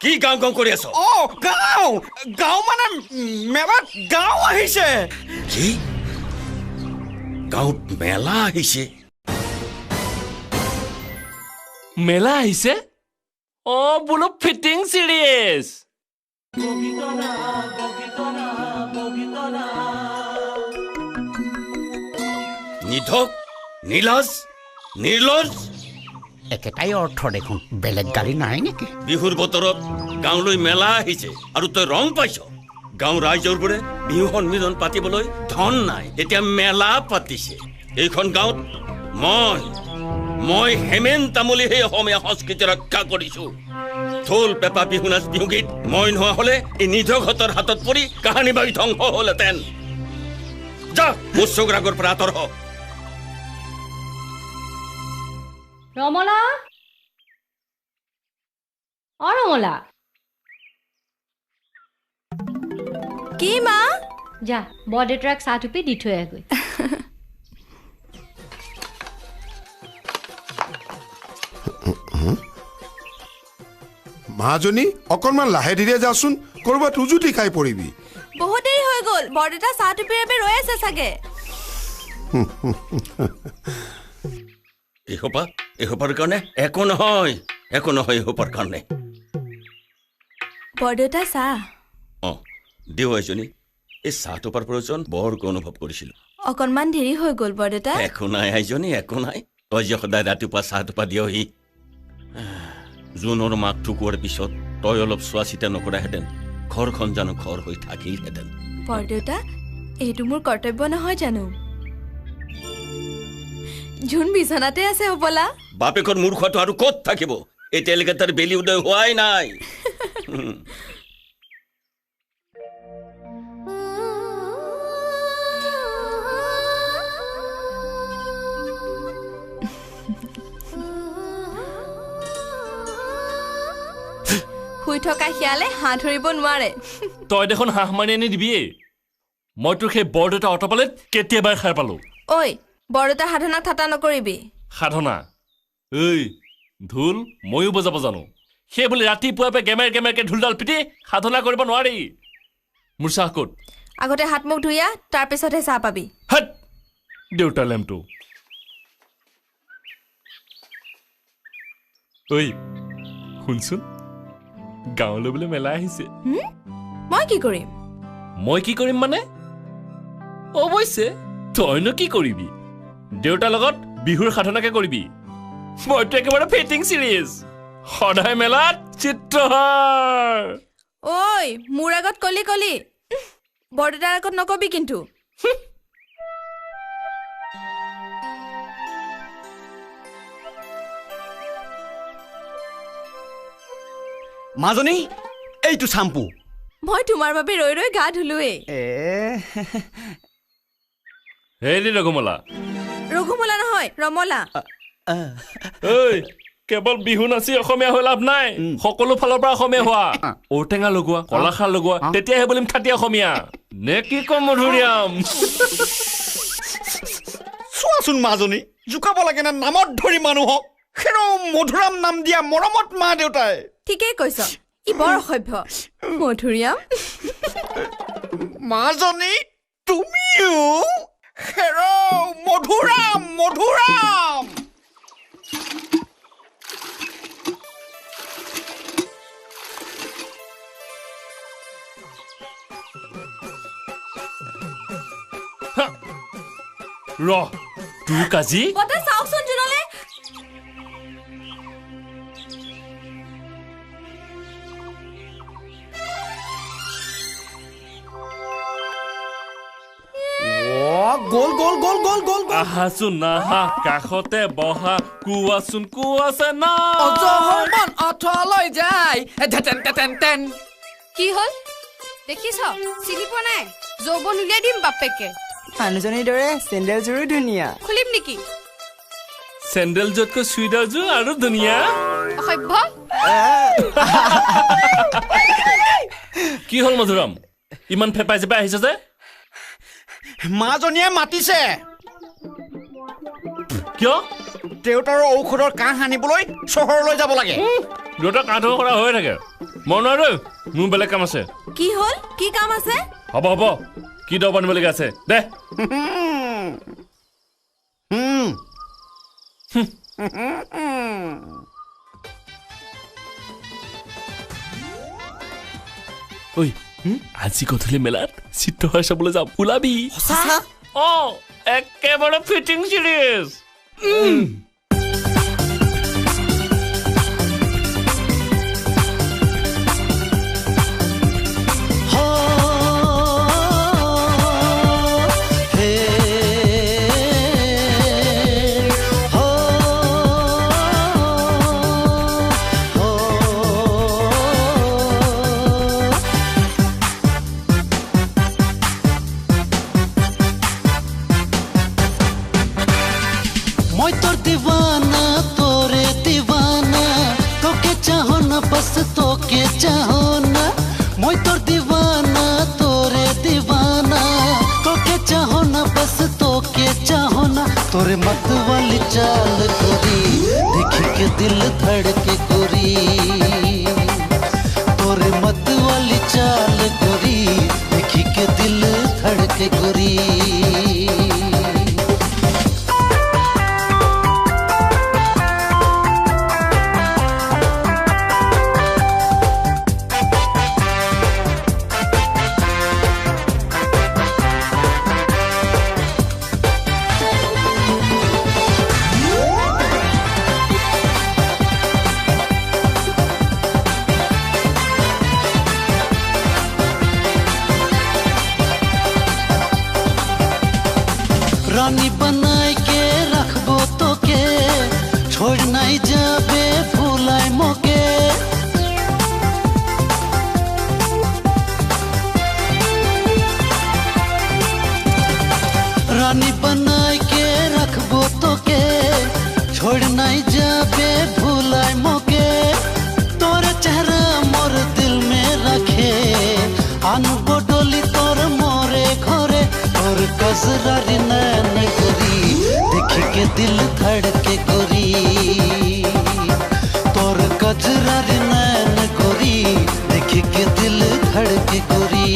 কি গাঁও গাঁও কৰি আছ? অ গাঁও গাঁও মানে মেলাত গাঁও আহিছে। কি গাঁৱত মেলা আহিছে? মেলা আহিছে? অ বোলো ফিটিং চিৰিয়াছ। নিধক, নীলাজ, নিৰ্লজ, একেটাই অৰ্থ দেখোন, বেলেগ গাড়ী নাই নেকি? বিহুৰ বতৰত গাঁৱলৈ মেলা আহিছে আৰু তই ৰং পাইছ। গাঁৱৰ ৰাইজৰ বোৰে বিহু সন্মিলন পাতিবলৈ ধন নাই, এতিয়া মেলা পাতিছে। এইখন গাঁৱত মই মই হেমেন তামুলী সেই অসমীয়া সংস্কৃতি ৰক্ষা কৰিছো। ঢোল পেঁপা বিহু নাচ বিহুগীত মই নোহোৱা হলে এই নিধকহঁতৰ হাতত পৰি কাহানি বাৰী ধ্বংস হ'লহেঁতেন। যা মোৰ চকুৰ আগৰ পৰা আঁতৰ হ। ৰমলা, অ ৰমলা। কি মা? যা বৰদেউতাক চাহ টুপি দি থৈ আহগৈ। মাজনী অকণমান লাহে ধীৰে যাচোন, ক'ৰবাত উজুতি খাই পৰিবি। বহুত দেৰি হৈ গ'ল, বৰদেউতা চাহ টুপিৰ বাবে ৰৈ আছে চাগে। এসোপা এসোপাৰ কাৰণে একো নহয়, একো নহয় এসোপাৰ কাৰণে। বৰদেউতা চাহ। অ দেউ আইজনী, এই চাহটোপাৰ প্ৰয়োজন বৰকৈ অনুভৱ কৰিছিলো। অকণমান দেৰি হৈ গ'ল বৰদেউতা। একো নাই আইজনী, একো নাই। তই যে সদায় ৰাতিপুৱা চাহটোপা দিয়হি। জোনৰ মাক ঢুকোৱাৰ পিছত তই অলপ চোৱা চিতা নকৰাহেঁতেন ঘৰখন জানো ঘৰ হৈ থাকিলহেঁতেন। বৰদেউতা, এইটো মোৰ কৰ্তব্য নহয় জানো? জোন বিছনাতে আছে হ'বলা। বাপেকৰ মূৰ খোৱাটো আৰু ক'ত থাকিব? এতিয়ালৈকে তাৰ বেলি উদয় হোৱাই নাই। শুই থকা শিয়ালে হাঁহ ধৰিব নোৱাৰে। তই দেখোন হাঁহ মাৰি আনি দিবিয়েই। মই তোৰ সেই বৰদেউতা অটপালিত কেতিয়াবাই খাই পালো। ঐ বৰদেউতা সাধনা ঠাট্টা নকৰিবি। সাধনা? ঐ ঢোল ময়ো বজাব জানো, সেই বুলি ৰাতিপুৱাৰ পৰা গেমেৰ গেমেৰকে ঢোলডাল পিটি সাধনা কৰিব নোৱাৰি। মোৰ চাহ ক'ত? আগতে হাত মুখ ধুই আহ, তাৰ পিছতহে চাহ পাবি। হাত দেউতা লেমটো। ঐ শুনচোন, গাঁৱলৈ বোলে মেলা আহিছে। মই কি কৰিম? মই কি কৰিম মানে? অৱশ্যে তইনো কি কৰিবি, দেউতাৰ লগত বিহুৰ সাধনাকে কৰিবি। মইতো একেবাৰে ফিটিং চিৰিজ, সদায় মেলাত চিত্ৰহাৰ। ঐ মোৰ আগত কলি কলি, বৰদেউতাৰ আগত নকবি কিন্তু। মাজনী, এইটো চাম্পু। মই তোমাৰ বাবে ৰৈ ৰৈ গা ধুলোৱেই। হেৰি ৰঘুমলা। ৰঘুমলা নহয়, ৰমলা। ঐ কেৱল বিহু নাচি অসমীয়া হৈ লাভ নাই, সকলো ফালৰ পৰা অসমীয়া হোৱা। ঔটেঙা লগোৱা, কলাখাৰ লগোৱা, তেতিয়াহে বুলিম খাটি অসমীয়া। নে কি কম মধুৰিয়াম? চোৱাচোন মাজনী, জোকাব লাগে নে নামত ধৰি মানুহক? হেৰ মধুৰাম নাম দিয়া মৰমত মা দেউতাই। ঠিকেই কৈছ, ই বৰ অসভ্য। মধুৰিয়াম। মাজনী তুমিও হেৰ মধুৰাম মধুৰাম। ৰ তোৰ আজি চাওকচোন জোনলে। গ'ল গ'ল গ'ল গ'ল গ'ল। আহাচোন আহা, কাষতে বহা, কোৱাচোন কোৱাছে না। অজহমান অথলৈ যায়। কি হ'ল দেখিছ? চিনি পোৱা নাই? যৌৱন উলিয়াই দিম বাপেকে। মানুহজনীৰ দৰে চেণ্ডেলযোৰো ধুনীয়া। খুলিম নেকি? চেণ্ডেলযোৰতকৈ চুইদাৰযোৰ আৰু ধুনীয়া। অসভ্য। কি হ'ল মধুৰাম, ইমান ফেপাই জেপাই আহিছ যে? মাজনীয়ে মাতিছে। কিয়? দেউতাৰ ঔষধৰ কাহ আনিবলৈ চহৰলৈ যাব লাগে। দেউতাৰ কাহ ধোৱা কৰা হৈ থাকে। মই নোৱাৰো, মোৰ বেলেগ কাম আছে। কি হ'ল? কি কাম আছে? হ'ব হ'ব, কি দৰৱ আনিবলগীয়া আছে দে। ঐ, আজি গধূলি মেলাত চিত্ৰহাৰ চাবলৈ যাম, ওলাবি? অ, একেবাৰে ফিটিং চিৰিজ। तोरे मत वाली चाल गोरी, देखी के दिल धड़के गोरी। तोरे मत वाली चाल गोरी, देखी के दिल धड़के गोरी। रानी बनाए के रखबो तोके, छोड़ नहीं जाबे भूलाए मोके। रानी बनाए के रखबो तोके, छोड़ नहीं जाबे भूलाए मोके। तोर चेहरा मोर दिल में रखे, आनबो डोली तोर मोरे घरे। तोर कजरारी नैन गोरी, देख के दिल धड़के गोरी। तोर कजरारी नैन गोरी, देख के दिल धड़के गोरी।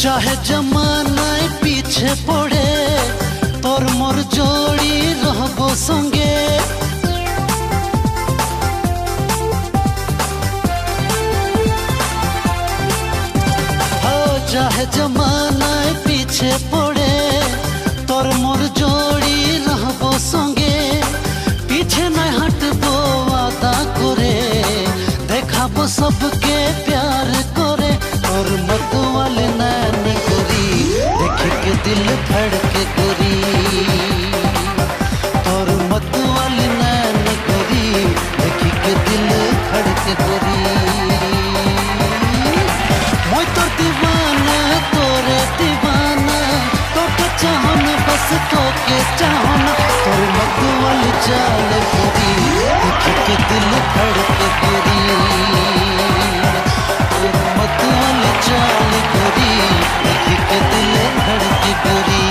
चाहे जमाना पीछे पड़े, तोर मोर जोड़ी रहबो संगे। हो चाहे जमाना पीछे पड़े, तोर मोर जोड़ी रहबो संगे। पीछे न हटबो वादा करे, देखाबो सबके प्यार करे। तोर मत वाले नैन गोरी, देख के दिल धड़के गोरी। तोर मत वाले नैन गोरी, देख के दिल धड़के गोरी। मैं तोर दीवाना, तोरे दीवाना, तोके चाहना बस तोके चाहना। तोर मत वाली चाल गोरी, देख के दिल धड़के गोरी। मत वाली चाल गोरी, देख के दिल धड़के गोरी।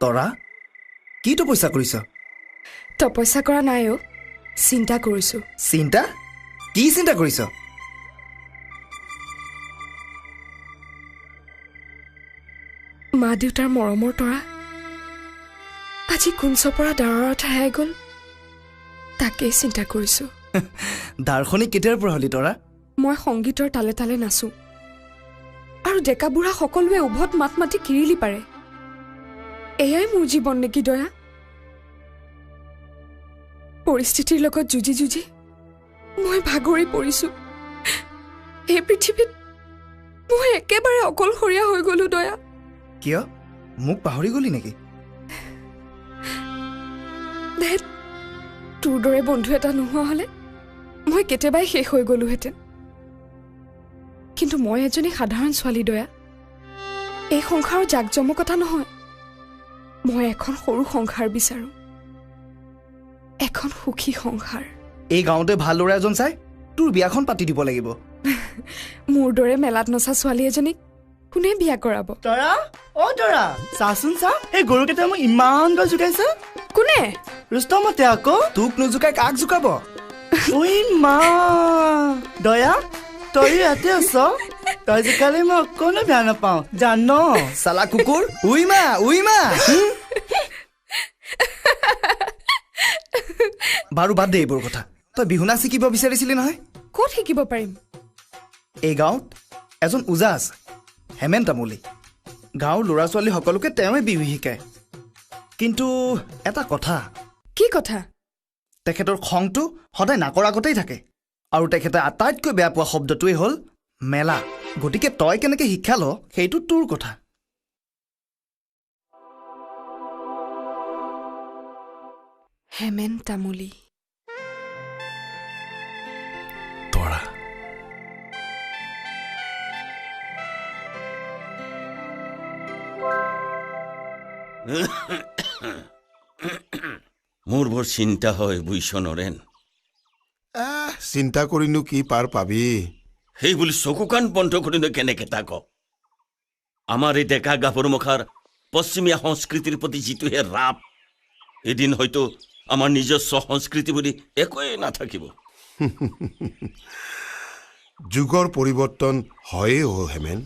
তৰা, কি তপস্যা কৰিছ? তপস্যা কৰা নাই অ', চিন্তা কৰিছো। চিন্তা? কি চিন্তা কৰিছ? মা দেউতাৰ মৰমৰ তৰা আজি কোন চপৰা ডাৱৰত হেৰাই গ'ল, তাকেই চিন্তা কৰিছো। দাৰ্শনিক কেতিয়াৰ পৰা হলি তৰা? মই সংগীতৰ তালে তালে নাচো আৰু ডেকা বুঢ়া সকলোৱে উভত মাত মাতি কিৰিলি পাৰে। এয়াই মোৰ জীৱন নেকি দয়া? পৰিস্থিতিৰ লগত যুঁজি যুঁজি মই ভাগৰি পৰিছো। এই পৃথিৱীত মই একেবাৰে অকলশৰীয়া হৈ গলো দয়া। কিয়, মোক পাহৰি গলি নেকি? তোৰ দৰে বন্ধু এটা নোহোৱা হলে মই কেতিয়াবাই শেষ হৈ গলোহেঁতেন। কিন্তু মই এজনী সাধাৰণ ছোৱালী দয়া। এই সংসাৰৰ জাকজমকতা নহয়, মই এখন সৰু সংসাৰ বিচাৰো, এখন সুখী সংসাৰ। এই গাঁৱতে ভাল ল'ৰা এজন চাই তোৰ বিয়াখন পাতি দিব লাগিব। মোৰ দৰে মেলাত নচা ছোৱালী এজনীক কোনে বিয়া কৰাব? তৰা, অ তৰা, চাচোন চা, এই গৰুকেইটা মোক ইমান গল জোকাইছে। কোনে? ৰুস্তমতে আকৌ। তোক নোজোকাই কাক জোকাব? ঐ মা, দয়া তই ইয়াতে আছ? তই জোকালে মই অকণো বেয়া নাপাওঁ জান। চালা কুকুৰ, উই মা উই মা। বাৰু বাদ দে এইবোৰ কথা। তই বিহু নাচ শিকিব বিচাৰিছিলি নহয়? ক'ত শিকিব পাৰিম? এই গাঁৱত এজন ওজা আছে, হেমেন তামুলী। গাঁৱৰ ল'ৰা ছোৱালী সকলোকে তেওঁৱে বিহু শিকায়। কিন্তু এটা কথা। কি কথা? তেখেতৰ খংটো সদায় নাকৰ আগতেই থাকে আৰু তেখেতে আটাইতকৈ বেয়া পোৱা শব্দটোৱেই হ'ল মেলা। গতিকে তই কেনেকৈ শিক্ষা ল সেইটো তোৰ কথা। হেমেন তামুলী। তৰা, মোৰ বৰ চিন্তা হয় বুজিছ নৰেন। চিন্তা কৰিনো কি পাৰ পাবি? সেই বুলি চকু কাণ বন্ধ কৰিনো কেনেকে তাক? আমাৰ এই ডেকা গাভৰু মুখাৰ পশ্চিমীয়া সংস্কৃতিৰ প্ৰতি যিটোহে ৰাপ, এদিন হয়তো আমাৰ নিজস্ব সংস্কৃতি বুলি একোৱেই নাথাকিব। যুগৰ পৰিৱৰ্তন হয়েই অ হেমেন।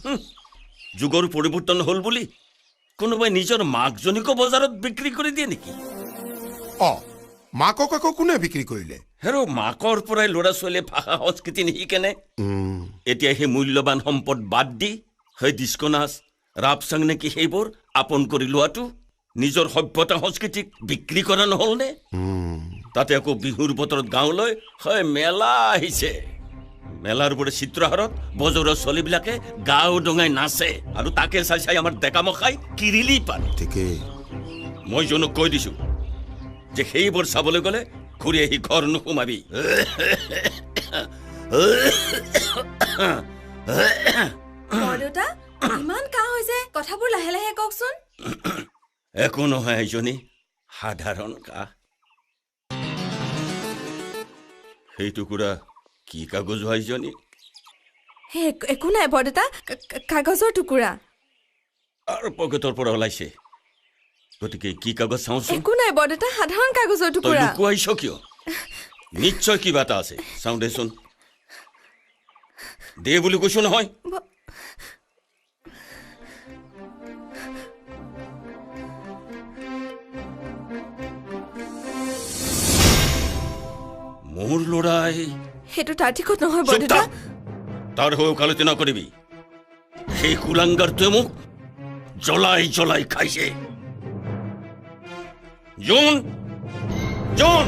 যুগৰ পৰিৱৰ্তন হ'ল বুলি কোনোবাই নিজৰ মাকজনীকো বজাৰত বিক্ৰী কৰি দিয়ে নেকি? অ, মাকক আকৌ কোনে বিক্ৰী কৰিলে? হেৰ, মাকৰ পৰাই ল'ৰা ছোৱালীয়ে ভাষা সংস্কৃতি নিশিকেনে? এতিয়া সেই মূল্যৱান সম্পদ বাদ দি সেই ডিস্ক নাচ, ৰাপ চাং নেকি সেইবোৰ আপোন কৰি লোৱাটো নিজৰ সভ্যতা সংস্কৃতিক বিক্ৰী কৰা নহ'লনে? তাতে আকৌ বিহুৰ বতৰত গাঁৱলৈ হয় মেলা আহিছে। মেলাৰ বোৰে চিত্ৰহাৰত বজৰৰ ছোৱালীবিলাকে গাঁও ডঙাই নাচে আৰু তাকে চাই চাই আমাৰ ডেকামখাই কিৰিলি পাৰে। ঠিকেই। মই জনক কৈ দিছো যে সেইবোৰ চাবলৈ গ'লে ঘূৰি আহি ঘৰ নোসোমাবি। বৰদেউতা, ইমান কাহ হৈছে, কথাবোৰ লাহে লাহে কওকচোন। একো নহয় এজনী, সাধাৰণ কাহ। সেই টুকুৰা কি কাগজ আইজনী? একো নাই বৰদেউতা, কাগজৰ টুকুৰা। আৰু পকেটৰ পৰা ওলাইছে, গতিকে কি কাগজ চাওঁচোন। একো নাই বৰদেউতা, সাধাৰণ কাগজৰ টুকুৰা। তই লুকুৱাইছ কিয়? নিশ্চয় কিবা এটা আছে, চাওঁ দেচোন। দে বুলি কৈছো নহয়। মোৰ ল'ৰাই সেইটো তাৰ ঠিকত নহয় বৰদেউতা। তাৰ হৈ ওকালতি নকৰিবি। সেই কুলাংগাৰটোৱে মোক জ্বলাই জ্বলাই খাইছে। জোন, জোন,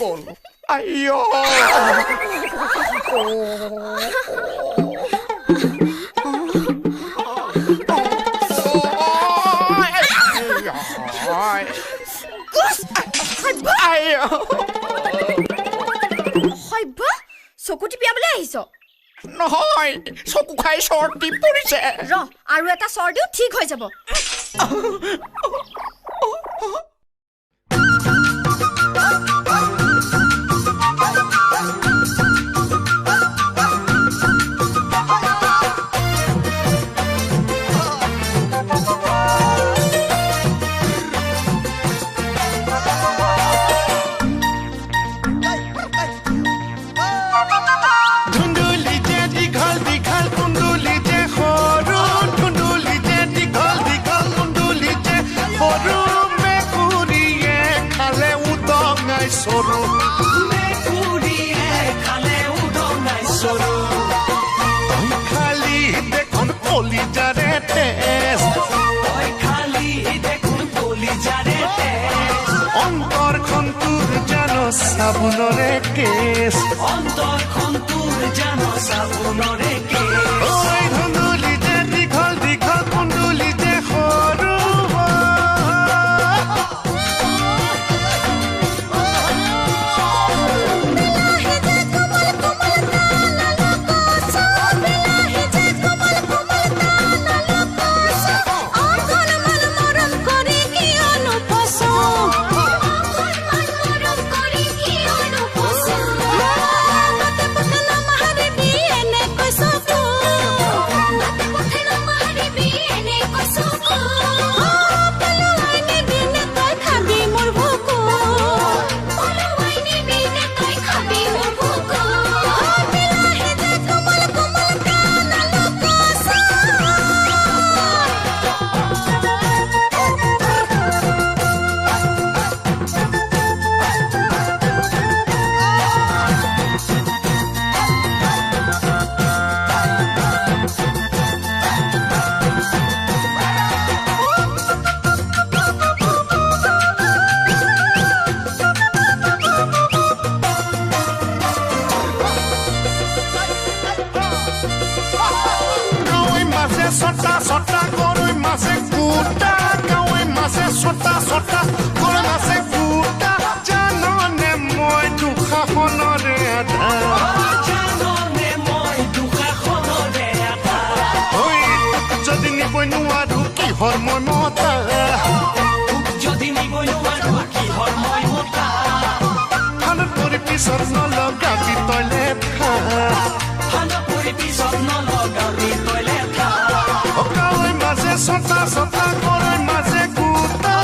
গ'ল। সভ্য, চকু টিপিয়াবলৈ আহিছ? নহয়, চকু খাই চৰ্দি পৰিছে। ৰ, আৰু এটা চৰ্দিও ঠিক হৈ যাব। অন্তৰখন তোৰ জানো চাবোনৰে কেছ, অন্তৰখন তোৰ জানো চাবোনৰে কেছ। ঐ ধুন্দুলি যে দীঘল দীঘল কুন্দুলি যে সৰু, ছটা ছটা গৰৈ মাছে কুটা, কাৱৈ মাছে ছটা ছটা গৰৈ মাছে কুটা। জাননে মই দুশাসনৰে আধা, জাননে মই দুশাসনৰে আধা। ঐ যদি নিবই নোৱাৰো কিহৰ মই মতা, যদি নিবই নোৱাৰো কিহৰ মই মতা। ফালত পৰি পিছত নলগাবি তই লেঠা, ফালত পৰি পিছত নলগাবি তই লেঠা। কাৱৈ মাছে ছটা ছটা গৰৈ মাছে কুটা।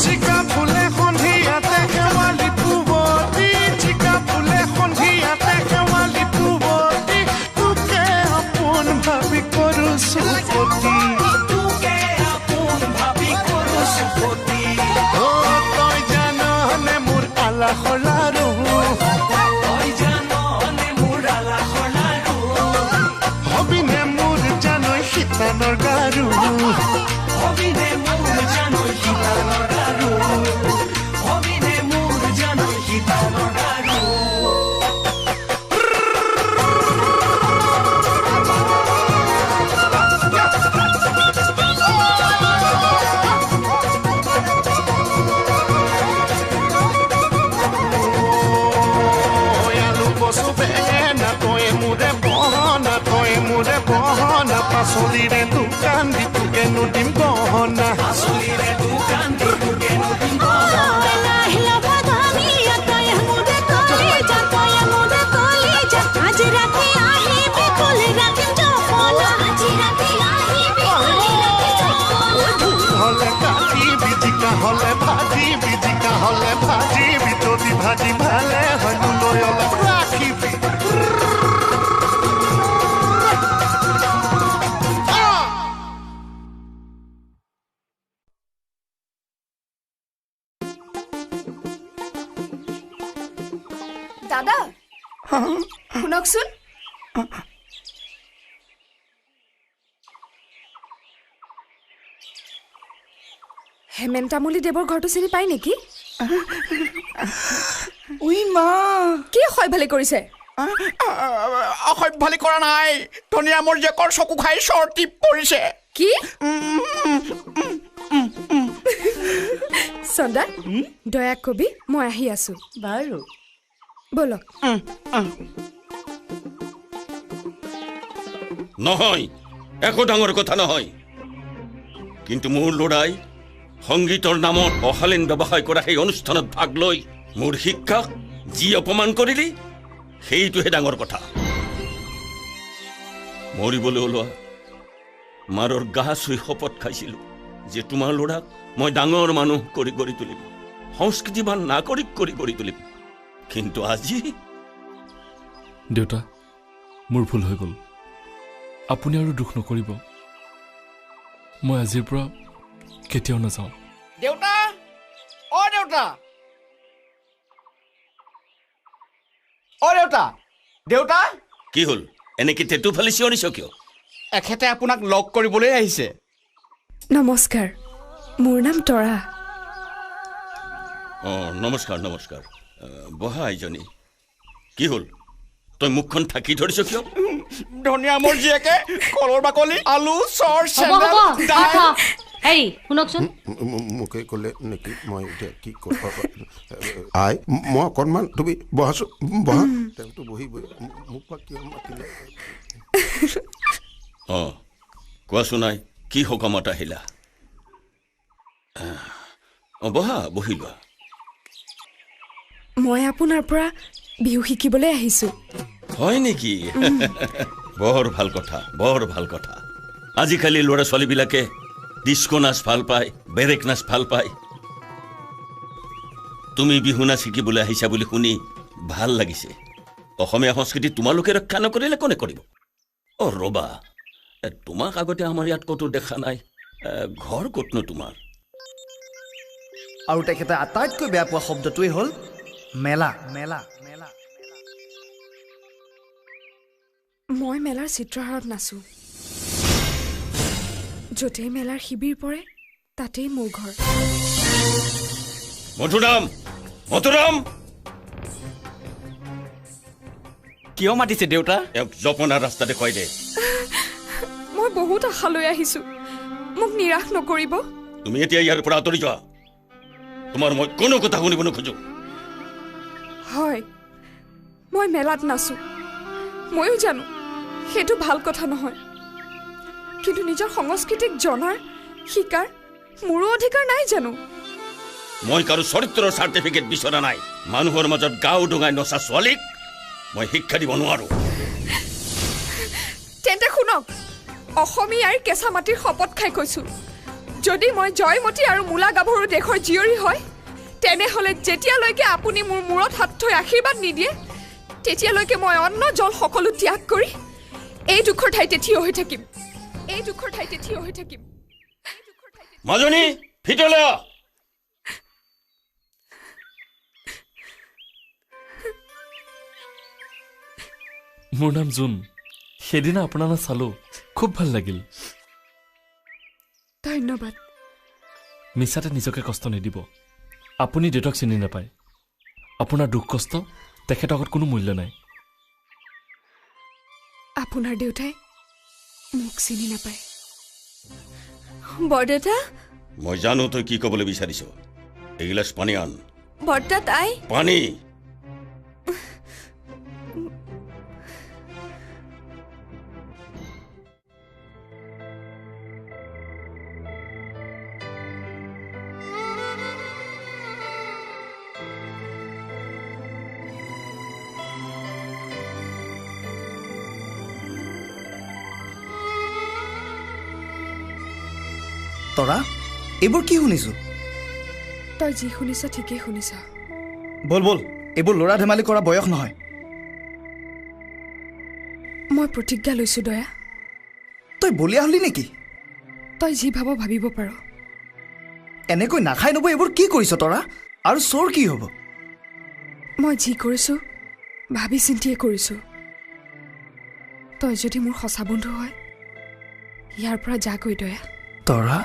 জিকা ফুলে সন্ধিয়াতে শেৱালি পুৱতি, জিকা ফুলে সন্ধিয়াতে শেৱালি পুৱতি। তোকে আপোন ভাবি কৰো চুপতি, তোকে আপোন ভাবি কৰো চুপতি। অ তই জাননে মোৰ আলাসৰ লাৰু, তই জাননে মোৰ আলাসৰ লাৰু। হবিনে মোৰ জানৈ শিতানৰ গাৰু, হবিনে মোৰ জানৈ শিতানৰ গাৰু, হবিনে মোৰ জানৈ শিতানৰ গাৰু। আলু কচু বেঙেনা তই মোৰে বহনা, তই মোৰে বহনা। পাচলিৰে দোকান দি তোকেনো দিম গহনা, পাচলিৰে দোকান দি তোকেনো দিম গহনা। হলে কাটিবি জিকা হলে ভাজিবি, জিকা হলে ভাজিবি। যদি ভাজি ভালে হয় মোলৈ অলপ ৰাখিবি। দাদা শুনকচোন, হেমেন তামুলী দেৱৰ ঘৰটো চিনি পায় নেকি? উই মা, কি অসভ্যালি কৰিছে? অসভ্যালি কৰা নাই, ধনীৰামৰ জীয়েকৰ চকু খাই চৰ্টি পৰিছে। কি? চন্দা, দয়া কবি মই আহি আছো। বাৰু, ব'লক। নহয়, একো ডাঙৰ কথা নহয়, কিন্তু মোৰ ল'ৰাই সংগীতৰ নামত অশালীন ব্যৱসায় কৰা সেই অনুষ্ঠানত ভাগ লৈ মোৰ শিক্ষাক যি অপমান কৰিলি, সেইটোহে ডাঙৰ কথা। মৰিবলৈ ওলোৱা মাৰৰ গা চুই শপত খাইছিলোঁ যে তোমাৰ ল'ৰাক মই ডাঙৰ মানুহ কৰি গঢ়ি তুলিম, সংস্কৃতিবান নাগৰিক কৰি গঢ়ি তুলিম। কিন্তু আজি দেউতা, মোৰ ভুল হৈ গ'ল। আপুনি আৰু দুখ নকৰিব। মই আজিৰ পৰা কেতিয়াও নাযাওঁ। দেউতা, অ দেউতা, অ দেউতা, দেউতা। কি হ'ল, এনেকে টেটু ফালি চিঞৰিছ কিয়? এখেতে আপোনাক লগ কৰিবলৈ আহিছে। নমস্কাৰ, মোৰ নাম তৰা। অ নমস্কাৰ, নমস্কাৰ। বহা আইজনী। কি হ'ল, তই মুখখন থাকি ধৰিছ কিয়? ধনিয়া মোৰ জীয়েকে কলৰ বাকলি, আলু, চৰ, চেন্দেল, দাইল। হেৰি শুনকচোন, মোকে ক'লে নেকি? মই এতিয়া কি আই, মই অকণমান, তুমি বহাচোন, বহা। তেওঁতো বহি মোক বা কিয় মাতিলে? অ কোৱাচোন আই, কি সকামত আহিলা? অ বহা, বহি লোৱা। মই আপোনাৰ পৰা বিহু শিকিবলৈ আহিছো। হয় নেকি? বৰ ভাল কথা, বৰ ভাল কথা। আজিকালি ল'ৰা ছোৱালীবিলাকে ডিস্কো নাচ ভাল পায়, বেৰেক নাচ ভাল পায়। তুমি বিহু নাচ শিকিবলৈ আহিছা বুলি শুনি ভাল লাগিছে। অসমীয়া সংস্কৃতি তোমালোকে ৰক্ষা নকৰিলে কোনে কৰিব? অ ৰ'বা, তোমাক আগতে আমাৰ ইয়াত ক'তো দেখা নাই। ঘৰ ক'তনো তোমাৰ? আৰু তেখেতে আটাইতকৈ বেয়া পোৱা শব্দটোৱেই হ'ল মেলা। মেলা, মেলা। মই মেলাৰ চিত্ৰহাৰত নাচো। য'তেই মেলাৰ শিবিৰ পৰে তাতেই মোৰ ঘৰ। মধুৰাম, মধুৰাম, কিয় মাতিছে দেউতা? এক জপনাৰ ৰাস্তা দেখুৱাই দে। মই বহুত আশা লৈ আহিছো, মোক নিৰাশ নকৰিব। তুমি এতিয়া ইয়াৰ পৰা আঁতৰি যোৱা। তোমাৰ মই কোনো কথা শুনিব নোখোজো। হয়, মই মেলাত নাচো, ময়ো জানো সেইটো ভাল কথা নহয়, কিন্তু নিজৰ সংস্কৃতিক জনাৰ, শিকাৰ মোৰো অধিকাৰ নাই জানো? মই কাৰো চৰিত্ৰৰ চাৰ্টিফিকেট বিচৰা নাই। মানুহৰ মাজত গাঁও ডঙাই নচা ছোৱালীক মই শিক্ষা দিব নোৱাৰো। তেন্তে শুনক, অসমীয়াৰ কেঁচা মাটিৰ শপত খাই কৈছো, যদি মই জয়মতী আৰু মূলা গাভৰু দেশৰ জীয়ৰী হয়, তেনেহ'লে যেতিয়ালৈকে আপুনি মোৰ মূৰত হাত থৈ আশীৰ্বাদ নিদিয়ে, তেতিয়ালৈকে মই অন্ন জল সকলো ত্যাগ কৰি এই দুখৰ ঠাইতে থিয় হৈ থাকিম, এই দুখৰ ঠাইতে থিয় হৈ থাকিম। মাজনী, ভিতৰলৈ আহ। মোৰ নাম জোন। সেইদিনা আপোনাৰ নাচ চালো, খুব ভাল লাগিল। ধন্যবাদ। মিছাতে নিজকে কষ্ট নিদিব। আপুনি দেউতাক চিনি নাপায়। আপোনাৰ দুখ কষ্ট তেখেতৰ আগত কোনো মূল্য নাই। আপোনাৰ দেউতাই মোক চিনি নাপায়। বৰদেউতা, মই জানো তই কি ক'বলৈ বিচাৰিছ। এগিলাচ পানী আন। বৰ্তা, তাই পানী। তৰা, এইবোৰ কি শুনিছো? তই যি শুনিছ ঠিকেই শুনিছ। বল বল, এইবোৰ ল'ৰা ধেমালি কৰা বয়স নহয়। মই প্ৰতিজ্ঞা লৈছো দয়া। তই বলিয়া হলি নেকি? তই যি ভাব ভাবিব পাৰ। এনেকৈ নাখাই নবৈ এইবোৰ কি কৰিছ তৰা? আৰু চোৰ কি হ'ব? মই যি কৰিছো ভাবি চিন্তিয়ে কৰিছো। তই যদি মোৰ সঁচা বন্ধু হয়, ইয়াৰ পৰা যাগৈ দয়া। তৰা,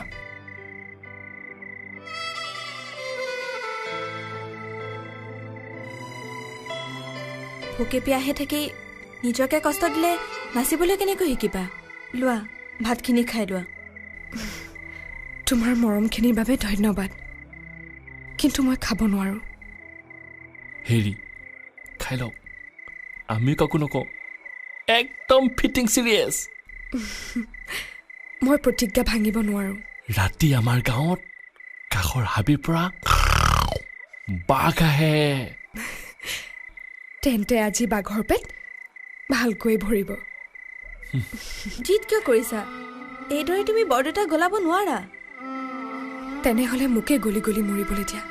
ভোকে পিয়াহে থাকি নিজকে কষ্ট দিলে নাচিবলৈ কেনেকৈ শিকিবা? লোৱা, ভাতখিনি খাই লোৱা। তোমাৰ মৰমখিনিৰ বাবে ধন্যবাদ। কিন্তু মই খাব নোৱাৰোঁ। হেৰি, খাই লওক, আমিও কাকো নকওঁ, একদম ফিটিং চিৰিয়াছ। মই প্ৰতিজ্ঞা ভাঙিব নোৱাৰোঁ। ৰাতি আমাৰ গাঁৱত কাষৰ হাবিৰ পৰা বাঘ আহে। তেন্তে আজি বাঘৰ পেট ভালকৈ ভৰিব। জিদ কিয় কৰিছা? এইদৰে তুমি বৰদেউতাক গলাব নোৱাৰা। তেনেহ'লে মোকে গলি গলি মৰিবলৈ দিয়া।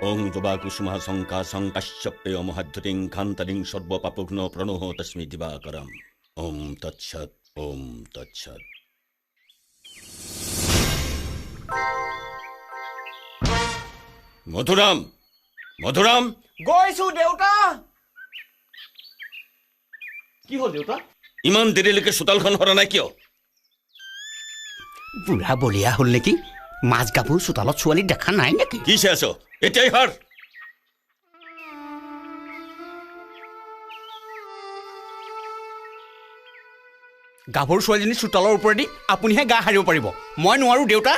ওং যবা কুসুমা শঙ্কা শঙ্কাশ্যপ্যয় মহাধ্যতিং খান্তাৰিং সৰ্বপাপঘ্ন প্ৰণোহ তস্মি দিবাকৰম। ওম তৎসৎ, ওম তৎসৎ। মধুৰাম, মধুৰাম! গৈছো দেউতা। কি হ'ল দেউতা? ইমান দেৰিলৈকে চোতালখন সৰা নাই কিয়? বুঢ়া বলিয়া হ'ল নেকি? মাছ গাভৰু চোতালত ছোৱালী দেখা নাই নেকি? কি চাই আছ? এতিয়াই সাৰ। গাভৰু ছোৱালীজনী চোতালৰ ওপৰেদি আপুনিহে গা সাৰিব পাৰিব, মই নোৱাৰোঁ দেউতা।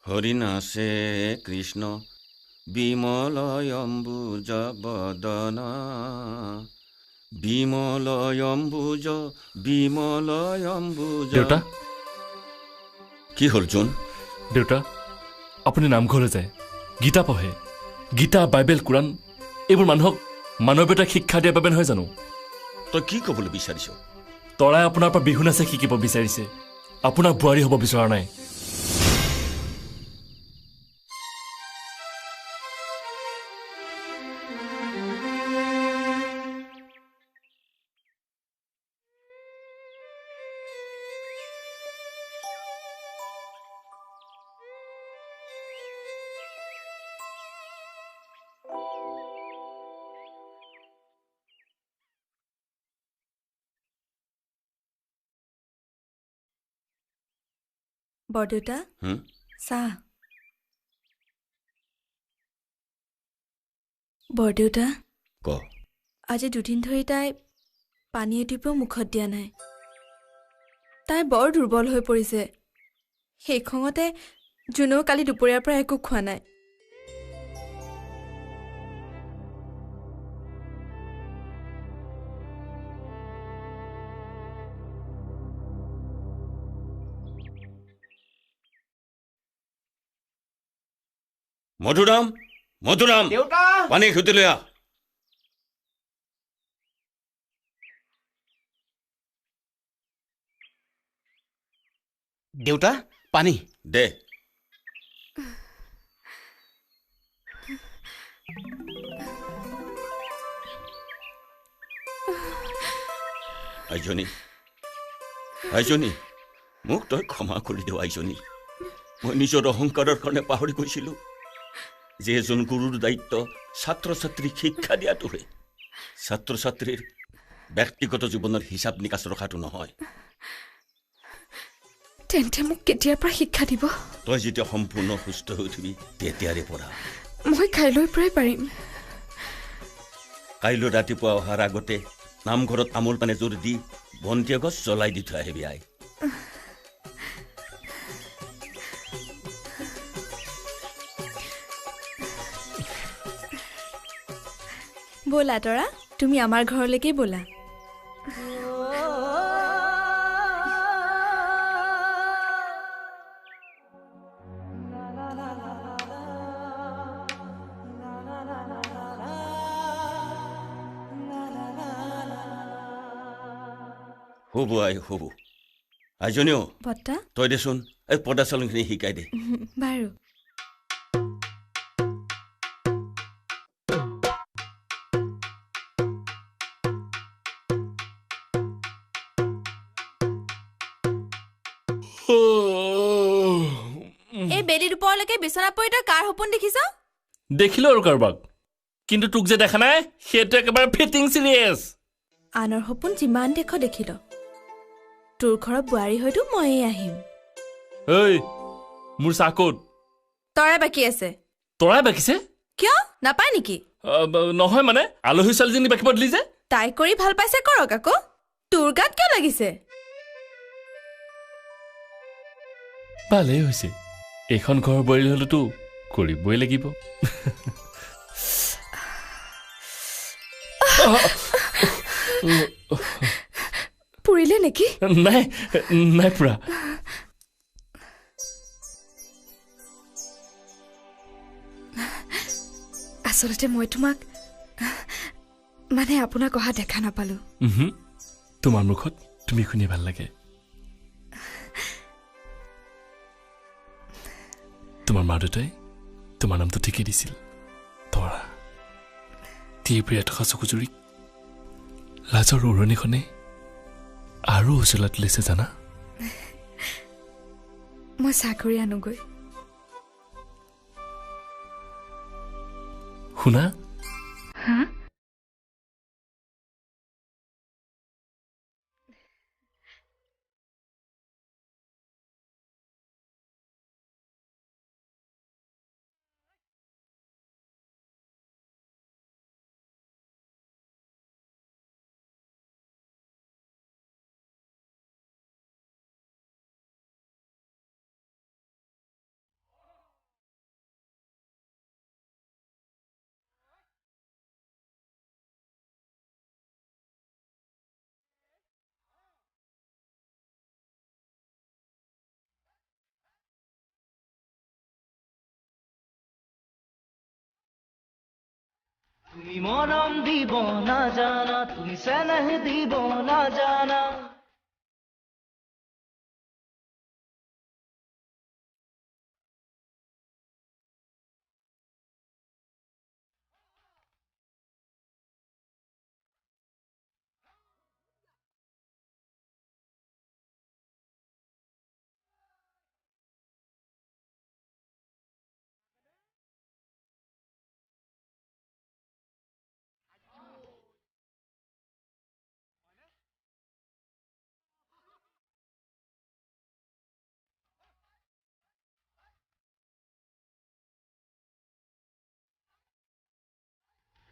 হৰি নাচে কৃষ্ণ বিমল অম্বুজ বদন, বিমল অম্বুজ, বিমল অম্বুজ। দেউতা, কি হ'ল জোন? দেউতা, আপুনি নামঘৰলৈ যায়, গীতা পঢ়ে। গীতা, বাইবেল, কোৰাণ এইবোৰ মানুহক মানৱীয়তাক শিক্ষা দিয়াৰ বাবে নহয় জানো? তই কি ক'বলৈ বিচাৰিছ? তৰাই আপোনাৰ পৰা বিহু নাচে শিকিব বিচাৰিছে, আপোনাক বোৱাৰী হ'ব বিচৰা নাই। বৰদেউতা, চাহ। বৰদেউতা, ক। আজি দুদিন ধৰি তাই পানী এটিপিও মুখত দিয়া নাই। তাই বৰ দুৰ্বল হৈ পৰিছে। সেই খঙতে জোনেও কালি দুপৰীয়াৰ পৰা একো খোৱা নাই। মধুৰাম, মধুৰাম, দেউতা, পানী খুটি লৈ আহ। দেউতা, পানী দে। আইজনী, আইজনী, মোক তই ক্ষমা কৰি দিওঁ আইজনী। মই নিজৰ অহংকাৰৰ কাৰণে পাহৰি গৈছিলোঁ যে এজন গুৰুৰ দায়িত্ব ছাত্ৰ ছাত্ৰীক শিক্ষা দিয়াটোহে, ছাত্ৰ ছাত্ৰীৰ ব্যক্তিগত জীৱনৰ হিচাপ নিকাচ ৰখাটো নহয়। তেন্তে মোক কেতিয়াৰ পৰা শিক্ষা দিব? তই যেতিয়া সম্পূৰ্ণ সুস্থ হৈ উঠিবি তেতিয়াৰে পৰা। মই কাইলৈৰ পৰাই পাৰিম। কাইলৈ ৰাতিপুৱা অহাৰ আগতে নামঘৰত তামোল পাণ এযোৰ দি বন্তি এগছ জ্বলাই দি থৈ আহিবি আই। ব'লা তৰা, তুমি আমাৰ ঘৰলৈকে ব'লা। হ'ব আই হ'ব। আইজনীও বৰ্তা, তই দেচোন এই পদা চালনখিনি শিকাই দে। বাৰু। এই বেলি দুপৰলৈকে বিচনাত পৰি তই কাৰ সপোন দেখিছ? দেখিলো আৰু কাৰোবাক, কিন্তু তোক যে দেখা নাই সেইটো একেবাৰে ফিটিং চিৰিয়াছ। আনৰ সপোন যিমান দেখ দেখিল, তোৰ ঘৰত বোৱাৰী হয়তো ময়েই আহিম। ঐ, মোৰ চাহ ক'ত? তৰাই বাকী আছে। তৰাই বাকিছে? কিয় নাপায় নেকি? নহয় মানে আলহী ছোৱালীজনী বাকিব দিলি যে। তাই কৰি ভাল পাইছে কৰক আকৌ, তোৰ গাত কিয় লাগিছে? ভালেই হৈছে, এইখন ঘৰ বোৱাৰী হ'লেতো কৰিবই লাগিব। পুৰিলে নেকি? নাই নাই পুৰা। আচলতে মই তোমাক মানে আপোনাক অহা দেখা নাপালো। তোমাৰ মুখত তুমি শুনি ভাল লাগে। তোমাৰ মা দেউতাই তোমাৰ নামটো ঠিকেই দিছিল, তৰা। তীৰ থকা চকুজুৰিক লাজৰ উৰণিখনে আৰু উজ্বলাই তুলিছে জানা। মই চাহ কৰি আনোগৈ। শুনা, তুমি মৰম দিব নাজানা, তুমি চেনেহ দিব নাজানা।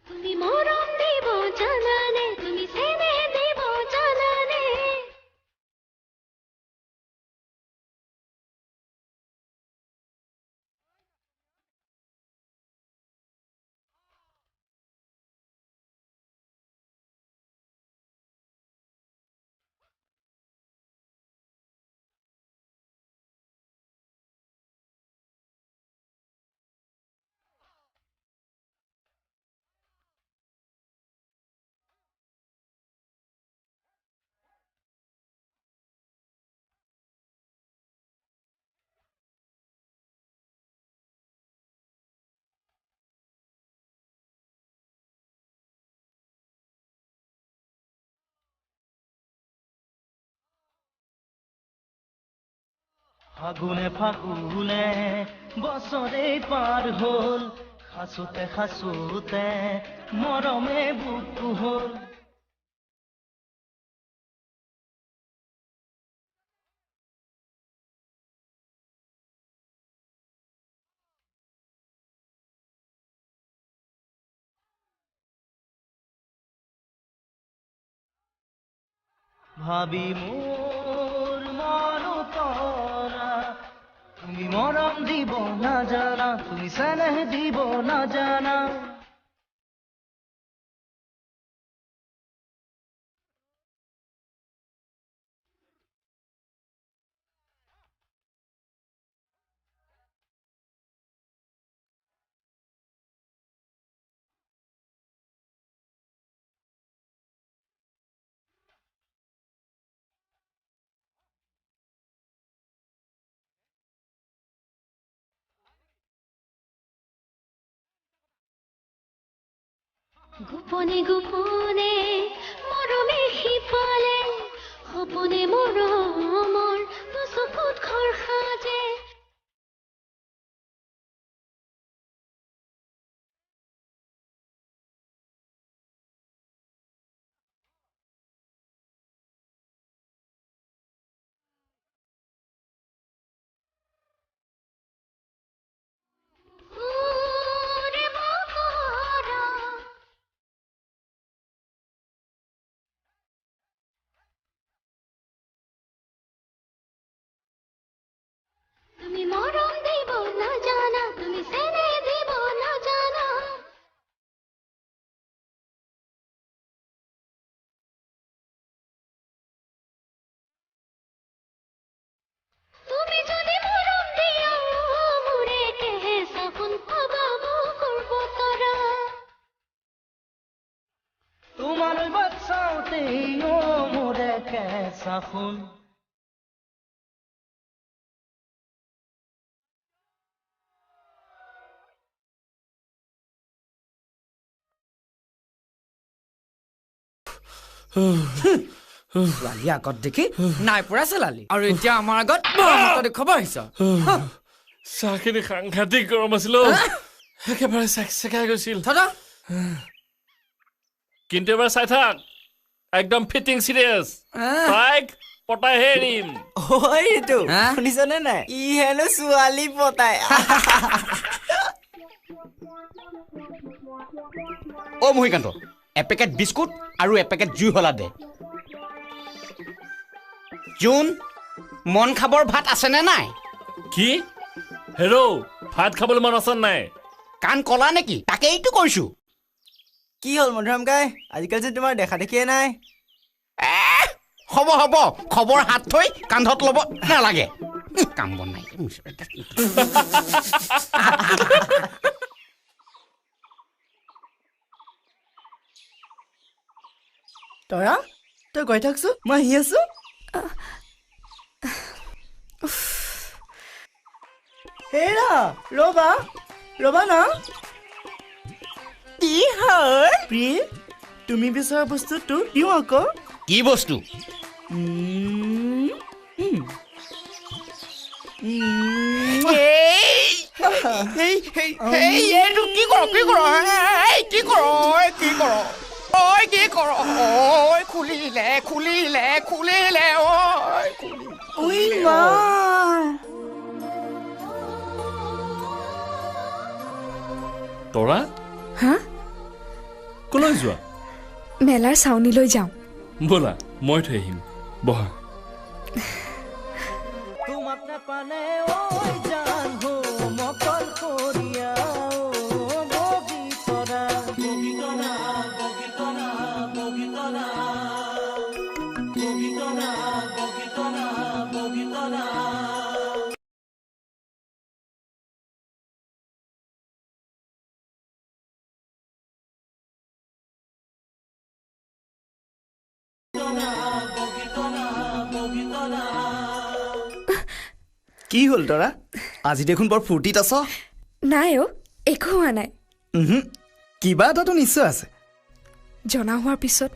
তুমি মৰম দিব জানানে, তুমি চেনেহ দিব জানানে। ফাগুনে ফাগুনে বছৰে পাৰ হ'ল, খাচোতে খাচোতে মৰমে বুকু হ'ল। ভাবি মোৰ মন তৰা, তুমি মৰম দিব নাজানা, তুমি চেনেহ দিব নাজানা। গোপনে গোপনে মৰমে সিফালে সপোনে মৰমৰ দুচকুত ঘৰ সাজে। তুমি মৰম দিব নাজানা, তুমি চেনেহ দিব নাজানা। তুমি যদি মৰম দিয়া মোৰে কেঁচা সোণ পাবা বুকুৰ বতৰা। তোমালৈ বাট চাওঁতেই অ মোৰে কেঁচা সোণ। ছোৱালী আগত দেখি নাই পৰা চেলালি আৰু এতিয়া আমাৰ আগত দেখুৱাব আহিছ। চাহখিনি সাংঘাতিক গৰম আছিল, একেবাৰে চেকচেকাই গৈছিল। কিন্তু এবাৰ চাই থাক, একদম ফিটিং চিৰিয়াছ, তাইক পতাইহে এৰিম। ঋতু শুনিছনে নাই, ই হেনো ছোৱালী পতাই। অ মহিকান্ত, এপেকেট বিস্কুট আৰু এপেকেট জুইশলা দে। জোন, মন খাবৰ ভাত আছেনে নাই? কি হেৰ', ভাত খাবলৈ মন আছে নাই? কাণ কলা নেকি? তাকেইতো কৈছো। কি হ'ল মধুৰাম কাই, আজিকালি যে তোমাৰ দেখা দেখিয়ে নাই? হ'ব হ'ব, খবৰ হাত থৈ কান্ধত ল'ব নালাগে। কাম বন নাই। তৰা, তই গৈ থাকচোন, মই আহি আছো। হেৰা ৰবা ৰবা না, কি হ'ল? প্ৰিয়ে, তুমি বিচৰা বস্তুটো দিওঁ আকৌ। কি বস্তু? কি কৰ কি কৰ কি কৰ কি কৰ ঐ, কি কৰ? ঐ, খুলিলে খুলিলে খুলিলে ঐ। মা তৰা, হা কলৈ যোৱা? মেলাৰ চাউনীলৈ যাওঁ। ব'লা, মই থৈ আহিম, বহা। তোমাক নাপালে ঐ জান হো মকলশৰীয়া বগীতৰা, বগীতৰা বগীতৰা বগীতৰা বগীতৰা বগীতৰা বগীতৰা। কি হ'ল তৰা, আজি দেখোন বৰ ফূৰ্তিত আছ? নাই অ, একো হোৱা নাই। কিবা এটাতো নিশ্চয় আছে। জনা হোৱাৰ পিছত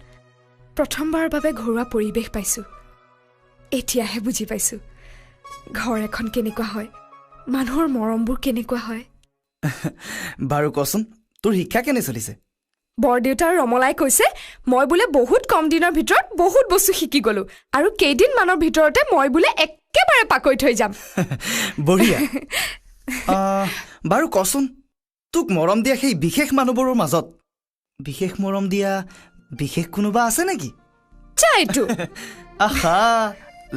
প্ৰথমবাৰৰ বাবে ঘৰুৱা পৰিৱেশ পাইছোঁ। এতিয়াহে বুজি পাইছোঁ ঘৰ এখন কেনেকুৱা হয়, মানুহৰ মৰমবোৰ কেনেকুৱা হয়। বাৰু কচোন, তোৰ শিক্ষা কেনে চলিছে? বৰদেউতা ৰমলাই কৈছে মই বোলে বহুত কম দিনৰ ভিতৰত বহুত বস্তু শিকি গ'লো আৰু কেইদিনমানৰ ভিতৰতে মই বোলে একেবাৰে পাকৈত হৈ যাম। বঢ়িয়া। বাৰু কচোন, তোক মৰম দিয়া সেই বিশেষ মানুহবোৰৰ মাজত বিশেষ মৰম দিয়া বিশেষ কোনোবা আছে নেকি? আহা,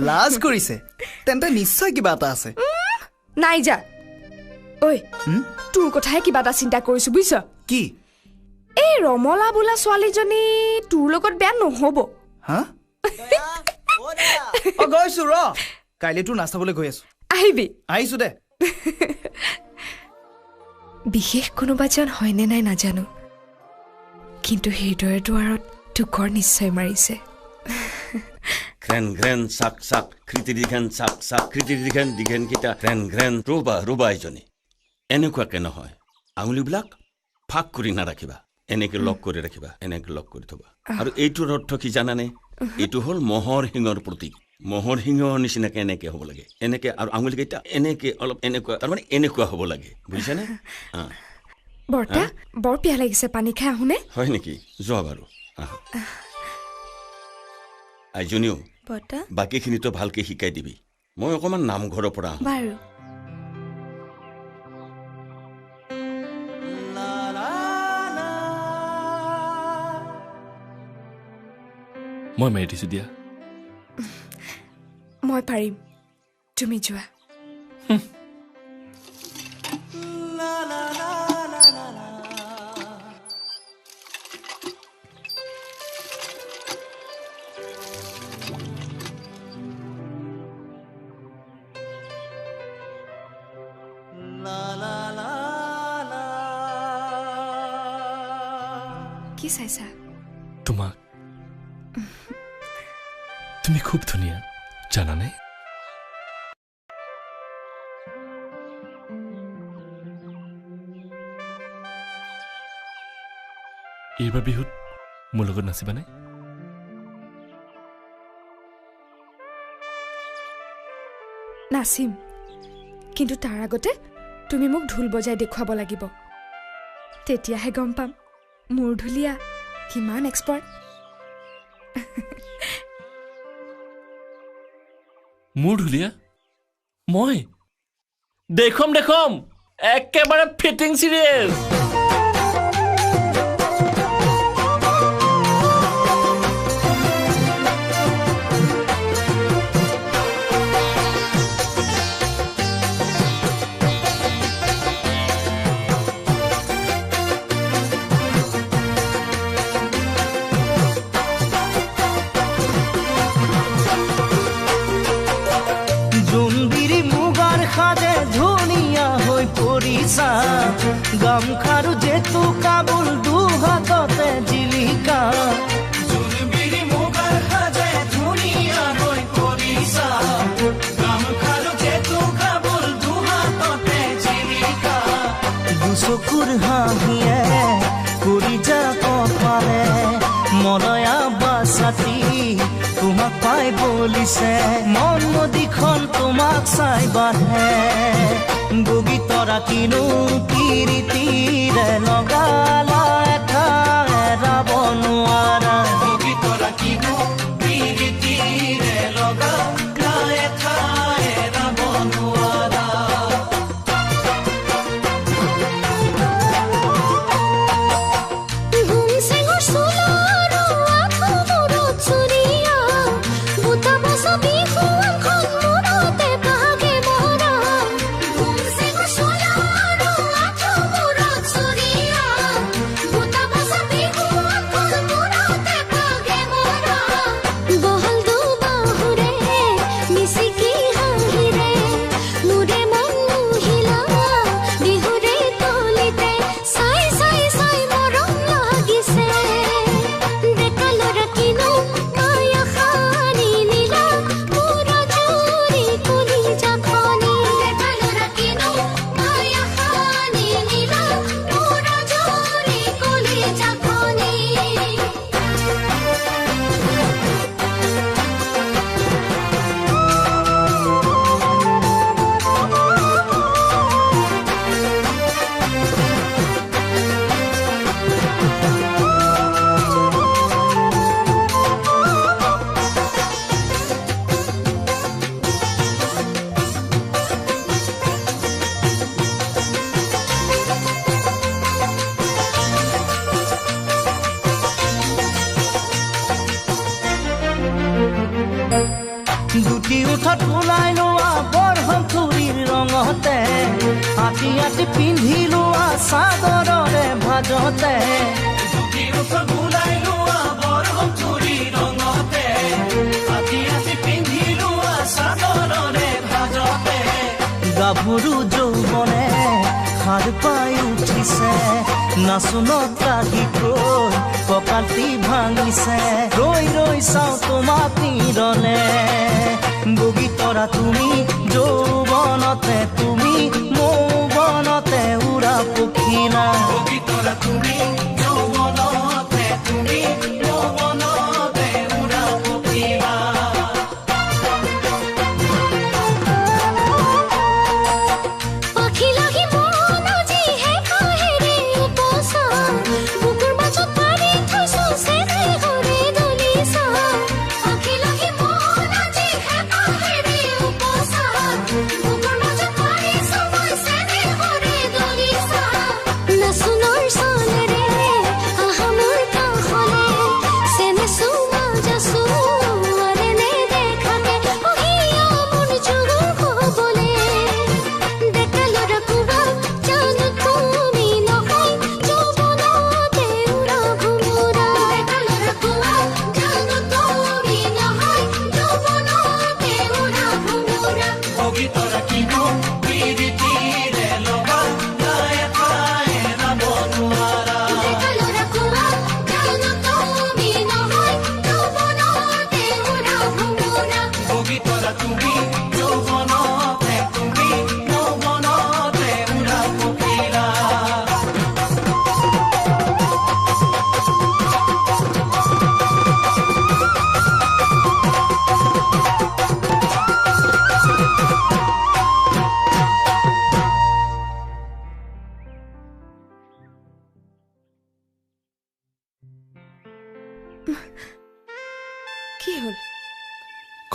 লাজ কৰিছে। তেন্তে নিশ্চয় কিবা এটা আছে। নাই যা। ঐ, তোৰ কথাহে কিবা এটা চিন্তা কৰিছো বুজিছ? কি? এই ৰমলা বোলা ছোৱালীজনী তোৰ লগত বেয়া নহ'ব। হা? অ গৈছো ৰ, কাইলৈ তোৰ নাচ চাবলৈ গৈ আছো। আহিবি? আহিছো দে। বিশেষ কোনোবাজন হয়নে নাই নাজানো, কিন্তু হৃদয়ৰ দুৱাৰত টোকৰ নিশ্চয় মাৰিছে। ঘ্ৰেন ঘ্ৰেন চাক চাক কৃতি দিঘেন চাক চাক কৃতি দিঘেন দিঘেন কেইটা ঘ্ৰেন ঘ্ৰেন। ৰ'বা ৰ'বা, এইজনী এনেকুৱাকে নহয়, আঙুলিবিলাক ফাঁক কৰি নাৰাখিবা। এনেকে লক কৰি ৰাখিবা, এনেকে লক কৰি থবা। আৰু এইটোৰ অৰ্থ কি জানানে? এইটো হ'ল মহৰ শিঙৰ প্ৰতীক। মহৰ শিঙৰ নিচিনাকে এনেকে হ'ব লাগে, এনেকে, আৰু আঙুলিকেইটা এনেকে অলপ এনেকুৱা, তাৰমানে এনেকুৱা হ'ব লাগে, বুজিছানে? বৰ্তা, বৰ পিয়াহ লাগিছে, পানী খাই আহোনে? হয় নেকি? যোৱা বাৰু। আইজনীও, বাকীখিনিতো ভালকে শিকাই দিবি। মই অকণমান নামঘৰৰ পৰা আহোঁ। বাৰু। মই মাৰি দিছো দিয়া। মই পাৰিম, তুমি যোৱা। কি চাইছা? তোমাক। তুমি খুব ধুনীয়া জানানে? এইবাৰ বিহুত মোৰ লগত নাচিবানে? নাচিম, কিন্তু তাৰ আগতে তুমি মোক ঢোল বজাই দেখুৱাব লাগিব। তেতিয়াহে গম পাম মোৰ ঢুলীয়া কিমান এক্সপাৰ্ট। মোৰ ঢুলীয়া মই দেখুৱাম, দেখুৱাম, একেবাৰে ফিটিং চিৰিয়েছ। গামখাৰু জেতু কাবুল দুহাততে জিলিকা, জোনবিৰি মুগাৰ সাজে ধুনীয়া হৈ পৰিছা, গামখাৰু জেতু কাবুল দুহাততে জিলিকা। দুচকুৰ হাঁহিয়ে কৰি যা কপালে মলয়া বাচাতি তোমাক পাই বলিছে, মন নদীখন তোমাক চাই বাঢ়ে। বগী তৰা কিনো কিৰিতিৰে লগালা এঠা এৰাব নোৱাৰা, বগী তৰা কিনো কিৰিতিৰে লগালা এঠা এৰাব নোৱাৰা। দুটি উঠত ওলাই লোৱা বৰহমথুৰিৰ ৰঙতে, আটি আটি পিন্ধি লোৱা চাদৰৰে ভাজতে, দুটি উঠত ওলাই লোৱা বৰহমথুৰিৰ ৰঙতে, আটি আটি পিন্ধি লোৱা চাদৰৰে ভাজতে। গাভৰু যৌৱনে সাৰ পাই উঠিছে, নাচোনত লাগি গৈ কঁকালটি ভাঙিছে, ৰৈ ৰৈ চাওঁ তোমাক নিৰলে। বগী তৰা তুমি যৌৱনতে, তুমি মৌবনতে উৰা পখিলা, বগী তৰা তুমি।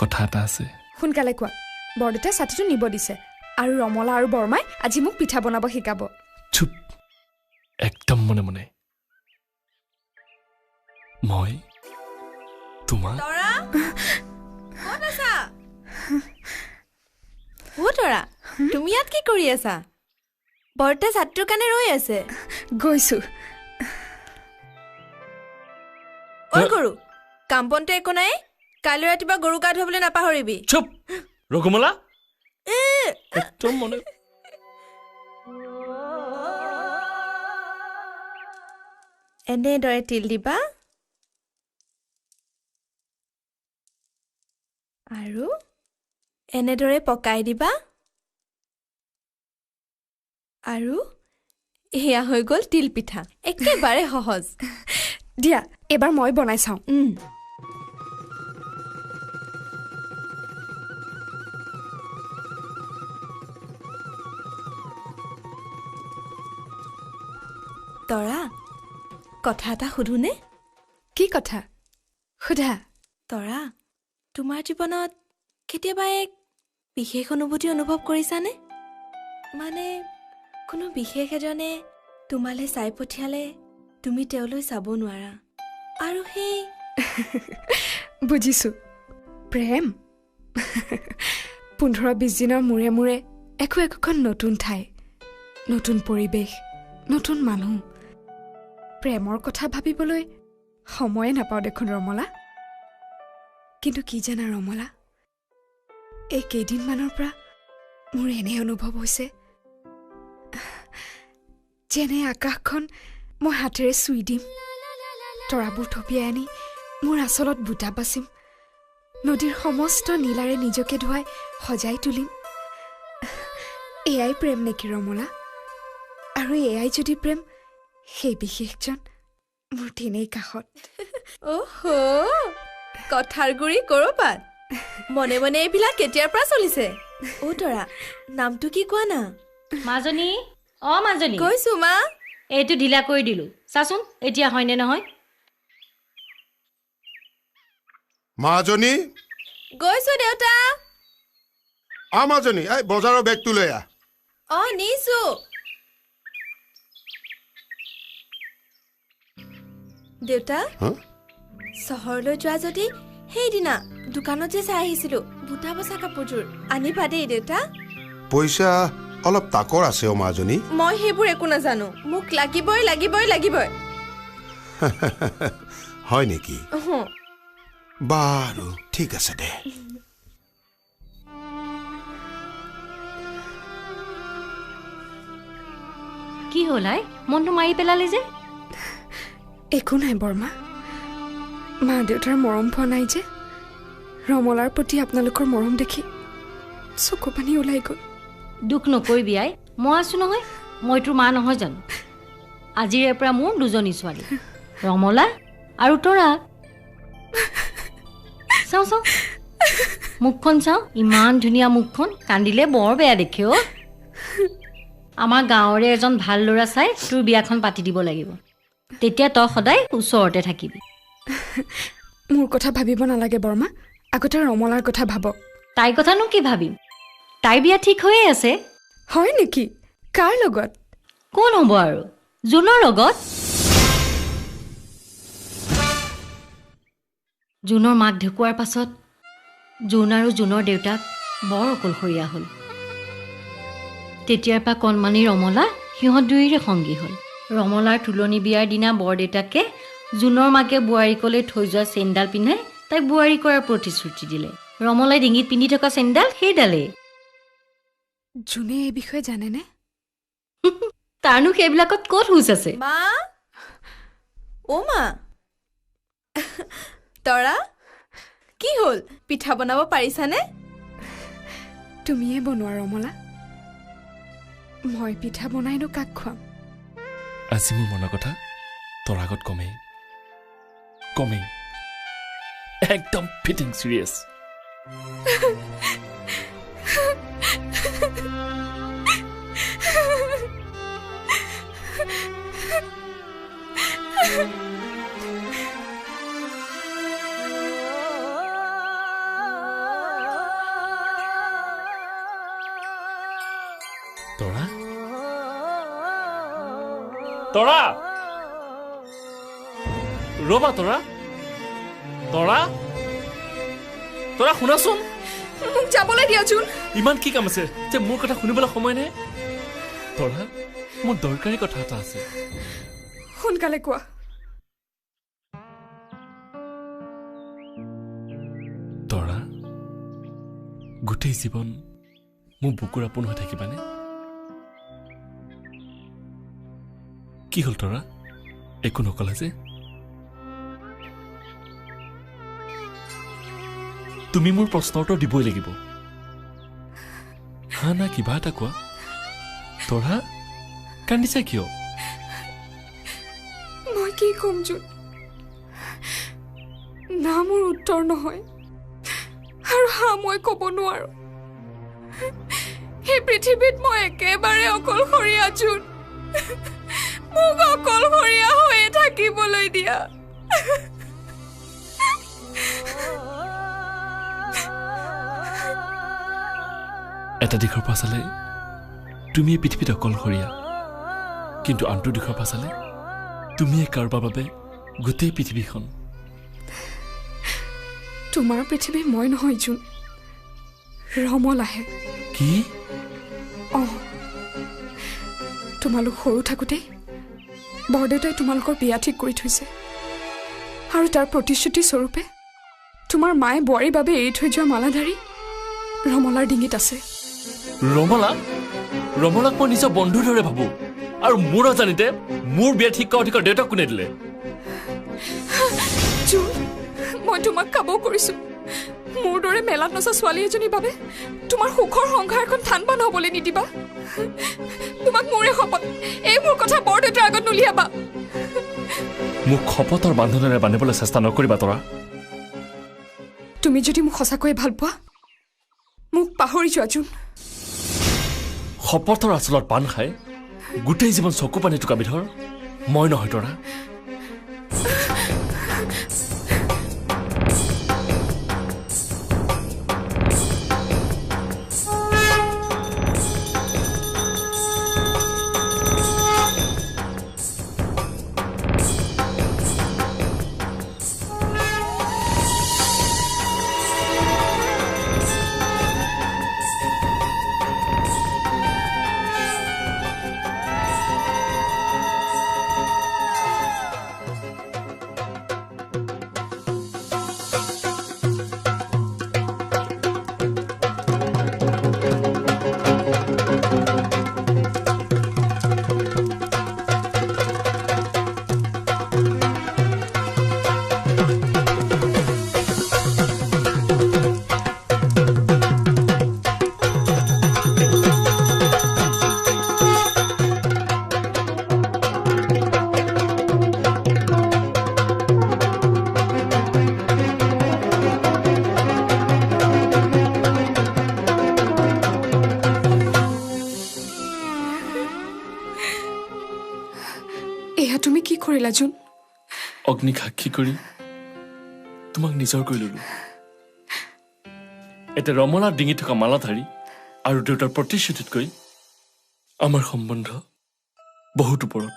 কথা এটা আছে। সোনকালে কোৱা, বৰদেউতাই ছাতিটো নিব দিছে আৰু ৰমলা আৰু বৰমাই আজি মোক পিঠা বনাব শিকাব। চুপ, একদম মনে মনে। মই তোমাক। তৰা, ক'ত আছা? অ তৰা, তুমি ইয়াত কি কৰি আছা? বৰদেউতাই ছাতিটোৰ কাৰণে ৰৈ আছে। গৈছো। ঐ গৰু, কাম বনটো একো নাই, কাইলৈ ৰাতিপুৱা গৰু গা ধুৱাবলৈ নাপাহৰিবি। চুপ ৰঘুমলা, একদম মনে। এনেদৰে তিল দিবা আৰু এনেদৰে পকাই দিবা আৰু এয়া হৈ গ'ল তিল পিঠা। একেবাৰে সহজ। দিয়া, এবাৰ মই বনাই চাওঁ। তৰা, কথা এটা সোধোনে? কি কথা? সোধা। তৰা, তোমাৰ জীৱনত কেতিয়াবা এক বিশেষ অনুভূতি অনুভৱ কৰিছানে? মানে কোনো বিশেষ এজনে তোমালৈ চাই পঠিয়ালে তুমি তেওঁলৈ চাব নোৱাৰা আৰু সেই। বুজিছো, প্ৰেম। 15-20 দিনৰ মূৰে মূৰে একো একোখন নতুন ঠাই, নতুন পৰিৱেশ, নতুন মানুহ। প্ৰেমৰ কথা ভাবিবলৈ সময়ে নাপাওঁ দেখোন ৰমলা। কিন্তু কি জানা ৰমলা, এই কেইদিনমানৰ পৰা মোৰ এনে অনুভৱ হৈছে যেনে আকাশখন মই হাতেৰে চুই দিম, তৰাবোৰ থপিয়াই আনি মোৰ আঁচলত বুটা বাচিম, নদীৰ সমস্ত নীলাৰে নিজকে ধুৱাই সজাই তুলিম। এয়াই প্ৰেম নেকি ৰমলা? আৰু এয়াই যদি প্ৰেম, সেই বিশেষজন মোৰ তেনেই কাষত। অহ, কথাৰ গুৰি কৰবাত। মনে মনে এইবিলাক কেতিয়াৰ পৰা চলিছে? অ তৰা, নামটো কি কোৱা না? মাজনী, অ মাজনী। কৈছো মা। এইটো ঢিলা কৰি দিলো, চাচোন এতিয়া হয়নে নহয়। মাজনী। গৈছো দেউতা। আ মাজনী, এই বজাৰৰ বেগটো লৈ আহ। অ নিছো। দেউতা, চহৰলৈ যোৱা যদি সেইদিনা দোকানত যে চাই আহিছিলো বুটা বচা কাপোৰযোৰ আনিবা দেই দেউতা। পইচা অলপ তাকৰ আছে অ মাজনী। মই সেইবোৰ একো নাজানো, মোক লাগিবই লাগিবই লাগিবই। হয় নেকি? বাৰু ঠিক আছে দে। কি হ'ল আই, মনটো মাৰি পেলালি যে? একো নাই বৰমা, মা দেউতাৰ মৰম পোৱা নাই যে, ৰমলাৰ প্ৰতি আপোনালোকৰ মৰম দেখি চকু পানী ওলাই গ'ল। দুখ নকৰিবি আই, মই আছো নহয়, মই তোৰ মা নহয় জানো? আজিৰে পৰা মোৰ দুজনী ছোৱালী, ৰমলা আৰু তৰা। চাওঁ চাওঁ মুখখন চাওঁ, ইমান ধুনীয়া মুখখন, কান্দিলে বৰ বেয়া দেখে অ'। আমাৰ গাঁৱৰে এজন ভাল ল'ৰা চাই তোৰ বিয়াখন পাতি দিব লাগিব, তেতিয়া তই সদায় ওচৰতে থাকিবি। মোৰ কথা ভাবিব নালাগে বৰমা, আগতে ৰমলাৰ কথা ভাবক। তাইৰ কথানো কি ভাবিম, তাইৰ বিয়া ঠিক হৈয়ে আছে। হয় নেকি? কাৰ লগত? কোন হ'ব আৰু, জোনৰ লগত। জোনৰ মাক ঢুকোৱাৰ পাছত জোন আৰু জোনৰ দেউতাক বৰ অকলশৰীয়া হ'ল। তেতিয়াৰ পৰা কণমানি ৰমলা সিহঁত দুয়োৰে সংগী হ'ল। ৰমলাৰ তুলনি বিয়াৰ দিনা বৰদেউতাকে জোনৰ মাকে বোৱাৰীকলৈ থৈ যোৱা চেইনডাল পিন্ধাই তাইক বোৱাৰী কৰাৰ প্ৰতিশ্ৰুতি দিলে। ৰমলাই ডিঙিত পিন্ধি থকা চেইনডাল সেইডালেই। জোনে এই বিষয়ে জানেনে? তাৰনো সেইবিলাকত ক'ত হুঁচ আছে? মা, অ মা। তৰা, কি হ'ল, পিঠা বনাব পাৰিছানে? তুমিয়ে বনোৱা ৰমলা, মই পিঠা বনাইনো কাক খুৱাম? আজি মোৰ মনৰ কথা তোৰ আগত কমেই কমেই, একদম ফিটিং চিৰিয়াছ। তৰা, ৰবা তৰা, তৰা, তৰা শুনাচোন। মোক যাবলৈ দিয়া জোন। ইমান কি কাম আছে যে মোৰ কথা শুনিবলৈ সময় নাই? তৰা, মোৰ দৰকাৰী কথা এটা আছে। সোনকালে কোৱা। তৰা, গোটেই জীৱন মোৰ বুকুৰ আপোন হৈ থাকিবানে? কি হ'ল তৰা, একো নকলা যে? তুমি মোৰ প্ৰশ্নৰ উত্তৰ দিবই লাগিব। হা না কিবা এটা কোৱা। তৰা, কান্দিছা কিয়? মই কি ক'ম জোন, না মোৰ উত্তৰ নহয় আৰু হা মই ক'ব নোৱাৰো। সেই পৃথিৱীত মই একেবাৰে অকলশৰীয়া জোন, মোক অকলশৰীয়া হৈয়ে থাকিবলৈ দিয়া। এটা দিশৰ পৰা চালে তুমি এই পৃথিৱীত অকলশৰীয়া, কিন্তু আনটো দিশৰ পৰা চালে তুমিয়ে কাৰোবাৰ বাবে গোটেই পৃথিৱীখন। তোমাৰ পৃথিৱী মই নহয় জোন, ৰমলাহে। কি? অঁ, তোমালোক সৰু থাকোঁতেই বৰদেউতাই তোমালোকৰ বিয়া ঠিক কৰি থৈছে আৰু তাৰ প্ৰতিশ্ৰুতি স্বৰূপে তোমাৰ মায়ে বোৱাৰীৰ বাবে এৰি থৈ যোৱা মালাধাৰী ৰমলাৰ ডিঙিত আছে। ৰমলা? ৰমলাক মই নিজৰ বন্ধুৰ দৰে ভাবো, আৰু মোৰ অজানিতে মোৰ বিয়া ঠিক কৰা অধিকাৰ দেউতাক কোনে দিলে? জোন, মই তোমাক কাবৌ কৰিছো, মোৰ দৰে মেলাত নচা ছোৱালী এজনীৰ বাবে তোমাৰ সুখৰ সংসাৰখন থান বান হ'বলৈ নিদিবা। তোমাক মোৰে শপত, এই মোৰ কথা বৰদেউতাৰ আগত নুলিয়াবা। মোক শপতৰ বান্ধোনেৰে বান্ধিবলৈ চেষ্টা নকৰিবা তৰা। তুমি যদি মোক সঁচাকৈয়ে ভাল পোৱা, মোক পাহৰি যোৱা জোন। শপতৰ আঁচলত পাণ খাই গোটেই জীৱন চকু পানী টোকা বিধৰ মই নহয় তৰা। জোন, অগ্নিক সাক্ষী কৰি তোমাক নিজৰ কৰি ললো। এতিয়া ৰমলাৰ ডিঙি থকা মালাধাৰী আৰু দেউতাৰ প্ৰতিশ্ৰুতিতকৈ আমাৰ সম্বন্ধ বহুত ওপৰত।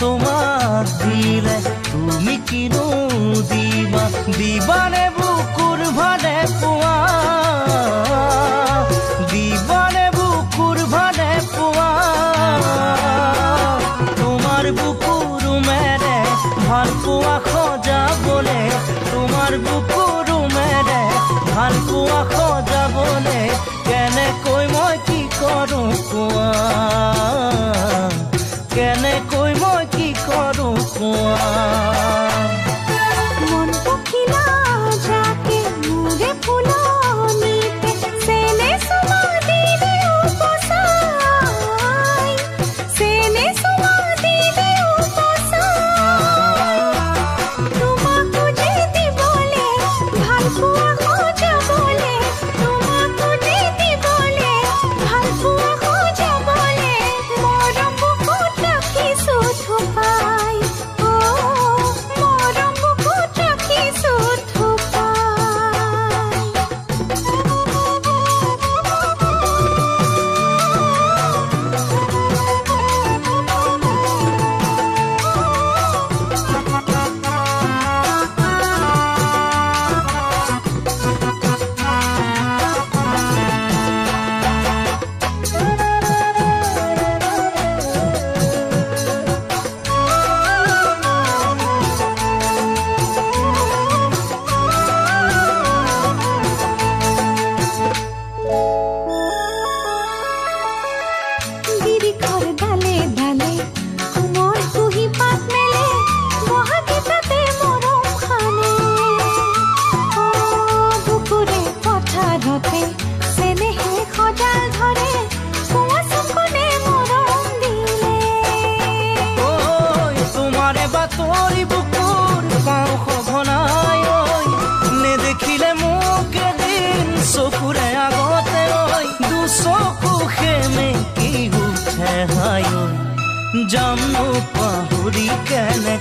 তোমাক দিলে তুমি কিনো দিবা, দিবানে বুকুৰ ভালে পোৱা, দিবানে বুকুৰ ভালে পোৱা। তোমাৰ বুকুৰ মেৰে ভাল পোৱা সজাবলে, তোমাৰ বুকুৰ মেৰে ভাল পোৱা সজাবলে, কেনেকৈ মই কি কৰোঁ কোৱা, কেনেকৈ মই কি কৰোঁ কোৱা। মন পখিলা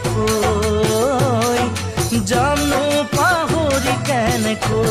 কেনেকৈ জানো পাহৰি কেনেকৈ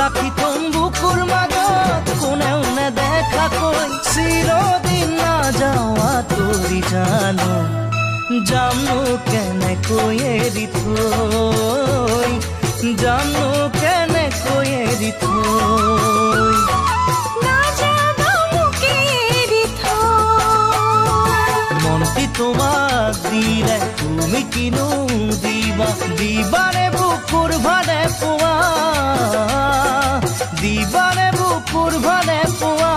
ৰাখি থম বুকুৰ মাজত কোনেও নেদেখাকৈ চিৰদিন নাযাওঁ আঁতৰি জানো জানো কেনেকৈ এৰি থৈ জানো কেনেকৈ এৰি থৈ মনটি তোমাক দিলে তুমি কিনো দিবা দিবাৰে বুকুৰ ভালে পোৱা দিবাৰে বুকুৰ ভালে পোৱা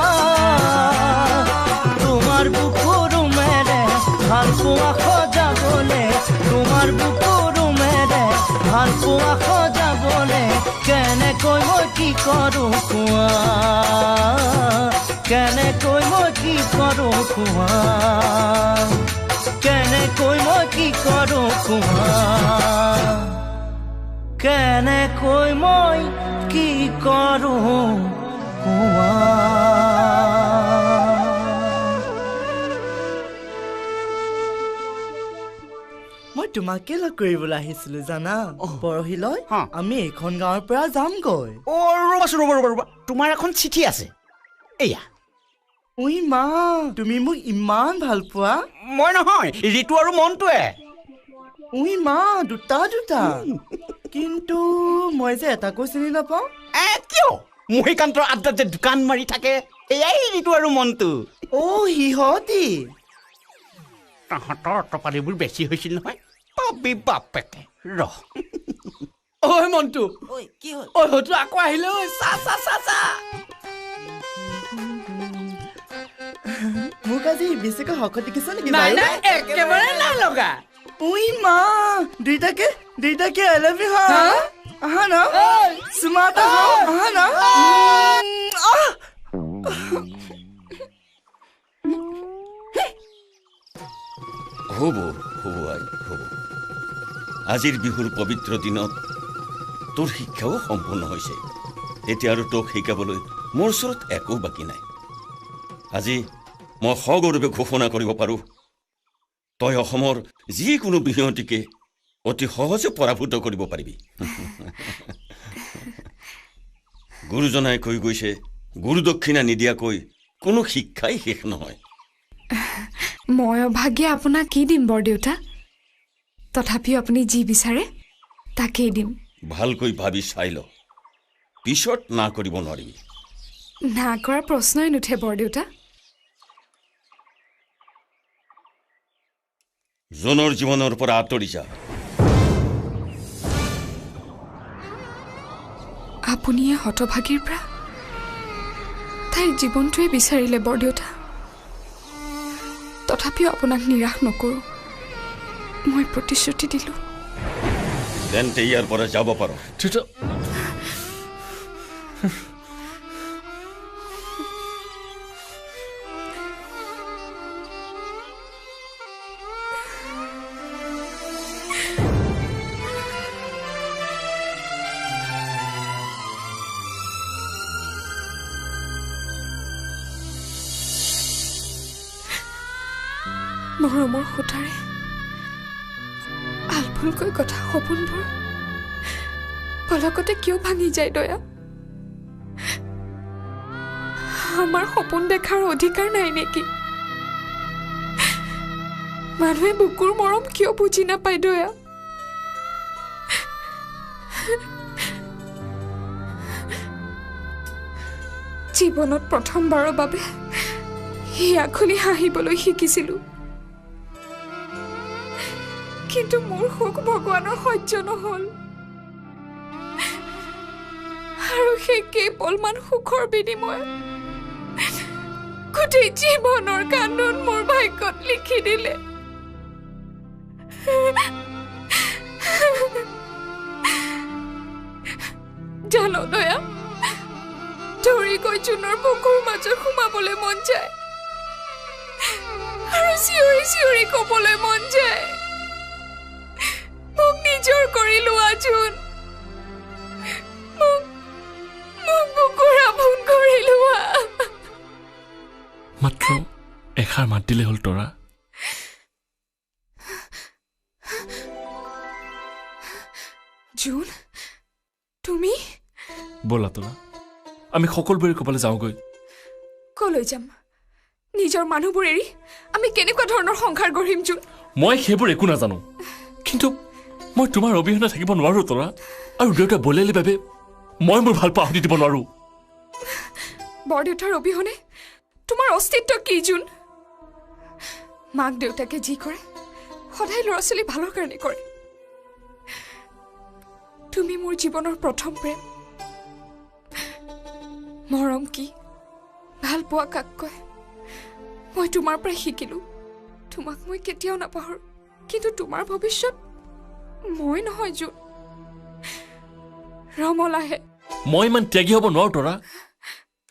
তোমাৰ বুকুৰ মেৰে ভাল পোৱা সজাবলে তোমাৰ বুকুৰ মেৰে ভাল পোৱা সজাবলে কেনেকৈ মই কি কৰোঁ কোৱা কেনেকৈ মই কি কৰোঁ কোৱা কেনেকৈ মই কি কৰোঁ কোৱা কেনেকৈ মই কি কৰোঁ কোৱা। মই তোমাকে লগ কৰিবলৈ আহিছিলো জানা। পৰহিলৈ আমি এইখন গাঁৱৰ পৰা যামগৈ। অ ৰ'বাচোন, ৰ'বা ৰ'বা ৰ'বা, তোমাৰ এখন চিঠি আছে। এয়া। ঐ মা, তুমি মোক ইমান ভাল পোৱা। মই নহয়, ঋতু আৰু মনটোৱে। ঐ মা, দুটা দুটা। কিন্তু মই যে এটাকো চিনি নাপাওঁ। কিয়? মহিকান্তৰ আড্ডাত যে দোকান মাৰি থাকে, এয়াই ঋতু আৰু মনটো। অ সিহঁতি। তহঁতৰ অটপালিবোৰ বেছি হৈছিল নহয়। পাবি বাপেকে ৰহ। ঐ মনটো, কি হ'ল? ঐ হয়তো আকৌ আহিলে। ঐ চা চা চা চা। মোক আজি বেছিকৈ শকত দেখিছ নেকি? নাই নাই, একেবাৰে নাই লগা। ঐ মা, দুইটাকে দুইটাকে I love you. হা আহা না, চুমা এটা খাওঁ, আহা না। হ'ব হ'ব আই হ'ব। আজিৰ বিহুৰ পবিত্ৰ দিনত তোৰ শিক্ষাও সম্পূৰ্ণ হৈছে। এতিয়া আৰু তোক শিকাবলৈ মোৰ ওচৰত একো বাকী নাই। আজি মই সগৌৰৱে ঘোষণা কৰিব পাৰোঁ, তই অসমৰ যিকোনো বিহুৱতীকে অতি সহজে পৰাভূত কৰিব পাৰিবি। গুৰুজনাই কৈ গৈছে, গুৰু দক্ষিণা নিদিয়াকৈ কোনো শিক্ষাই শেষ নহয়। মই অভাগীয়ে আপোনাক কি দিম বৰদেউতা, তথাপিও আপুনি যি বিচাৰে তাকেই দিম। ভালকৈ ভাবি চাই ল, পিছত না কৰিব নোৱাৰিবি। না কৰাৰ প্ৰশ্নই নুঠে বৰদেউতা। জোনৰ জীৱনৰ পৰা আঁতৰি যা। আপুনিয়ে হতভাগীৰ পৰা তাইৰ জীৱনটোৱে বিচাৰিলে বৰদেউতা। তথাপিও আপোনাক নিৰাশ নকৰোঁ, মই প্ৰতিশ্ৰুতি দিলোঁ। তেন্তে ইয়াৰ পৰা যাব পাৰ। মৰমৰ সূতাৰে আলফুলকৈ কথা সপোনবোৰ পলকতে কিয় ভাঙি যায় দয়া? আমাৰ সপোন দেখাৰ অধিকাৰ নাই নেকি? মানুহে বুকুৰ মৰম কিয় বুজি নাপায় দয়া? জীৱনত প্ৰথমবাৰৰ বাবে হিয়া খুলি হাঁহিবলৈ শিকিছিলোঁ। কিন্তু মোৰ সুখ ভগৱানৰ সহ্য নহ'ল আৰু সেই কেইপলমান সুখৰ বিনিময়ত গোটেই জীৱনৰ কান্দোন মোৰ ভাগ্যত লিখি দিলে। জানো দয়া, ধৰি গৈ জোনৰ বুকুৰ মাজত সোমাবলৈ মন যায় আৰু চিঞৰি চিঞৰি ক'বলৈ মন যায়, মোক নিজৰ কৰি লোৱা জোন, মোক মোক বুকুৰ আপোন কৰি লোৱা। মাত্ৰ এষাৰ মাত দিলে হ'ল তৰা। জোন, তুমি ব'লা তৰা, আমি সকলোবোৰে ক'বলৈ যাওঁগৈ। কলৈ যাম? নিজৰ মানুহবোৰ এৰি আমি কেনেকুৱা ধৰণৰ সংসাৰ গঢ়িম জোন? মই সেইবোৰ একো নাজানো, কিন্তু মই তোমাৰ অবিহনে থাকিব নোৱাৰো তৰা। আৰু দেউতা বলেলি বাবে মই মোৰ ভাল পোৱা আহুতি দিব নোৱাৰো। বৰদেউতাৰ অবিহনে তোমাৰ অস্তিত্ব কি জোন? মাক দেউতাকে যি কৰে সদায় ল'ৰা ছোৱালী ভালৰ কাৰণে কৰে। তুমি মোৰ জীৱনৰ প্ৰথম প্ৰেম। মৰম কি, ভাল পোৱা কাক কয়, মই তোমাৰ পৰাই শিকিলোঁ। তোমাক মই কেতিয়াও নাপাহৰোঁ, কিন্তু তোমাৰ ভৱিষ্যত মই নহয় জোন, ৰমলাহে। মই ইমান ত্যাগী হ'ব নোৱাৰো তৰা।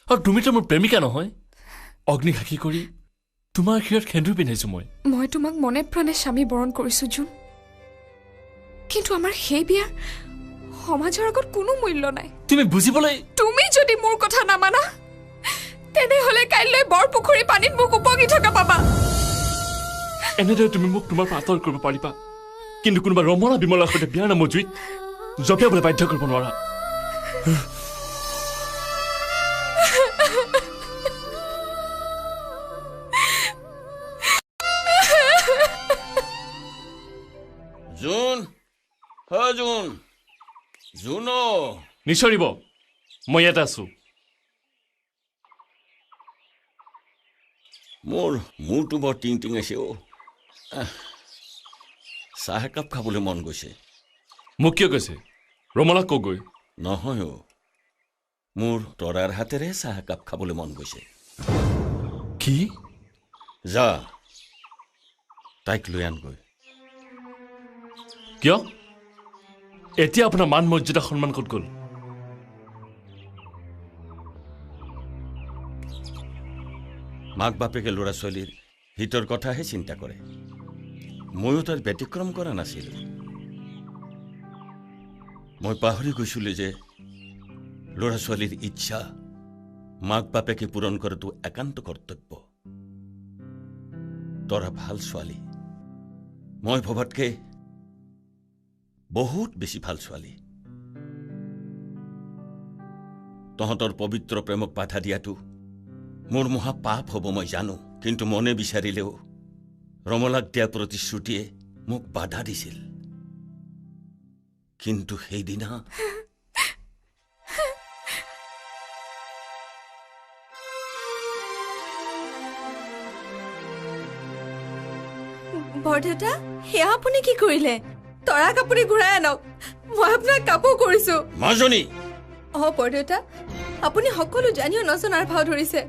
আৰু তুমিতো মোৰ প্ৰেমিকা নহয়। অগ্নি সাক্ষী কৰি তোমাৰ শিৰত সেন্দুৰ পিন্ধাইছো মই। মই তোমাক মনে প্ৰাণে স্বামী বৰণ কৰিছো জোন, কিন্তু আমাৰ সেই বিয়াৰ সমাজৰ আগত কোনো মূল্য নাই। তুমি বুজিবলৈ, তুমি যদি মোৰ কথা নামানা তেনেহ'লে কাইলৈ বৰপুখুৰী পানীত মোক উপঙি থকা পাবা। এনেদৰে তুমি মোক তোমাৰ পৰা আঁতৰ কৰিব পাৰিবা, কিন্তু কোনোবা ৰমলা বিমলাৰ সৈতে বিয়াৰ নামৰ জুইত জঁপিয়াবলৈ বাধ্য কৰিব নোৱাৰা। জোন, জোন, জোন, নিচৰিব, মই ইয়াতে আছো। মোৰ মূৰটো বৰ টিং টিং আছে অ'। চাহ একাপ খাবলৈ মন গৈছে। মোক কিয় কৈছে? ৰমলাক কগৈ। নহয় অ', মোৰ তৰাৰ হাতেৰে চাহ একাপ খাবলৈ মন গৈছে। কি? যা, তাইক লৈ আনগৈ। কিয়? এতিয়া আপোনাৰ মান মৰ্যাদা সন্মান ক'ত গ'ল? মাক বাপেকে ল'ৰা ছোৱালীৰ হিতৰ কথাহে চিন্তা কৰে। ময়ো তাৰ ব্যতিক্ৰম কৰা নাছিলোঁ। মই পাহৰি গৈছিলোঁ যে ল'ৰা ছোৱালীৰ ইচ্ছা মাক বাপেকে পূৰণ কৰাটো একান্ত কৰ্তব্য। তৰা ভাল ছোৱালী, মই ভবাতকৈ বহুত বেছি ভাল ছোৱালী। তহঁতৰ পবিত্ৰ প্ৰেমক বাধা দিয়াটো মোৰ মহা পাপ হ'ব মই জানো, কিন্তু মনে বিচাৰিলেও ৰমলাক দিয়া প্ৰতিশ্ৰুতিয়ে মোক বাধা দিছিল। কিন্তু সেইদিনা বৰদেউতা, সেয়া আপুনি কি কৰিলে? তৰাক আপুনি ঘূৰাই আনক, মই আপোনাক কাপোৰ কৰিছো। মাজনী! অ বৰদেউতা, আপুনি সকলো জানিও নজনাৰ ভাও ধৰিছে।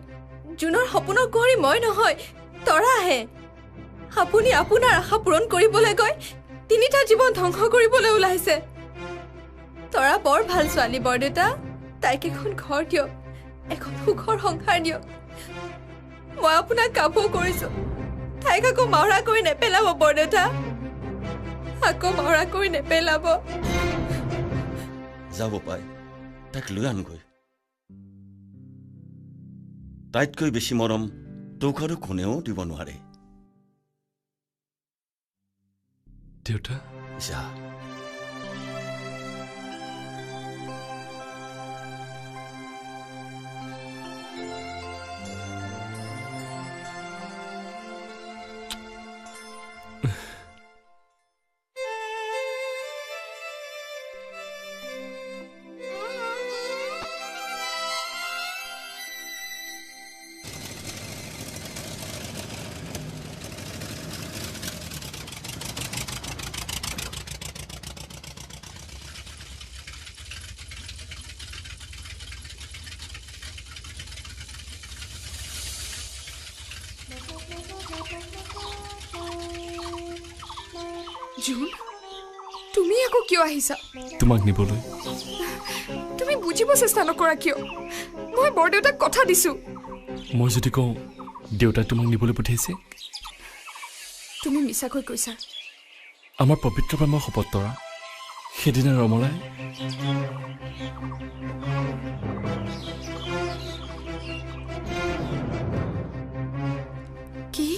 জোনৰ সপোনৰ কুঁৱৰী মই নহয়, তৰাহে। আপুনি আপোনাৰ আশা পূৰণ কৰিবলৈ গৈ তিনিটা জীৱন ধ্বংস কৰিবলৈ ওলাইছে। তৰা বৰ ভাল ছোৱালী বৰদেউতা, তাইক এখন ঘৰ দিয়ক, এখন সুখৰ সংসাৰ দিয়ক। মই আপোনাক কাপোৰ কৰিছো, তাইক আকৌ মাওৰা কৰি নেপেলাব বৰদেউতা, আকৌ মাওৰা কৰি নেপেলাব। যাব পাই, তাইক লৈ আনগৈ। তাইতকৈ বেছি মৰম তোক আৰু কোনেও দিব নোৱাৰে। দেউতা, যা। জোন, তুমি আকৌ কিয় আহিছা? তোমাক নিবলৈ। তুমি বুজিব চেষ্টা নকৰা কিয়? মই বৰদেউতাক কথা দিছো। মই যদি কওঁ দেউতাক তোমাক নিবলৈ পঠিয়াইছে? তুমি মিছাকৈ কৈছা। আমাৰ পবিত্ৰ প্ৰেমৰ শপত তৰা, সেইদিনা ৰমলাই কি?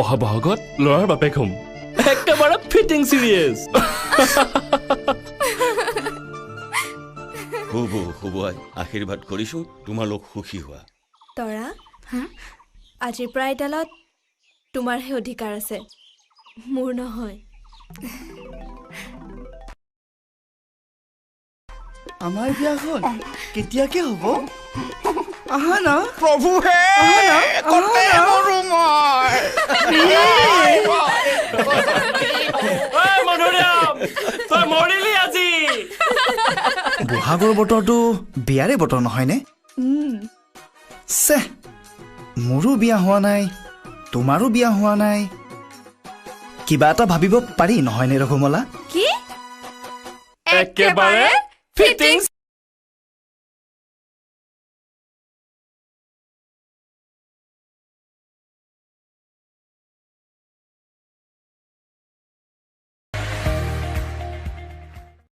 অহা বহাগত ল'ৰাৰ বাপেক হ'ম, একেবাৰে ফিটিং চিৰিয়াছ। শুভ শুভই আশীৰ্বাদ কৰিছো, তোমালোক সুখী হোৱা। তৰা, আজিৰ পৰা এডালত তোমাৰহে অধিকাৰ আছে, মোৰ নহয়। আমাৰ বিয়াখন কেতিয়াকে হ'ব? আহা না প্ৰভুহে, কতে মৰো মই। তই মৰিলি আজি। বহাগৰ বতৰটো বিয়াৰে বতৰ নহয়নে? চেহ, মোৰো বিয়া হোৱা নাই, তোমাৰো বিয়া হোৱা নাই, কিবা এটা ভাবিব পাৰি নহয়নে ৰঘুমলা? কি একেবাৰে ফিটিং।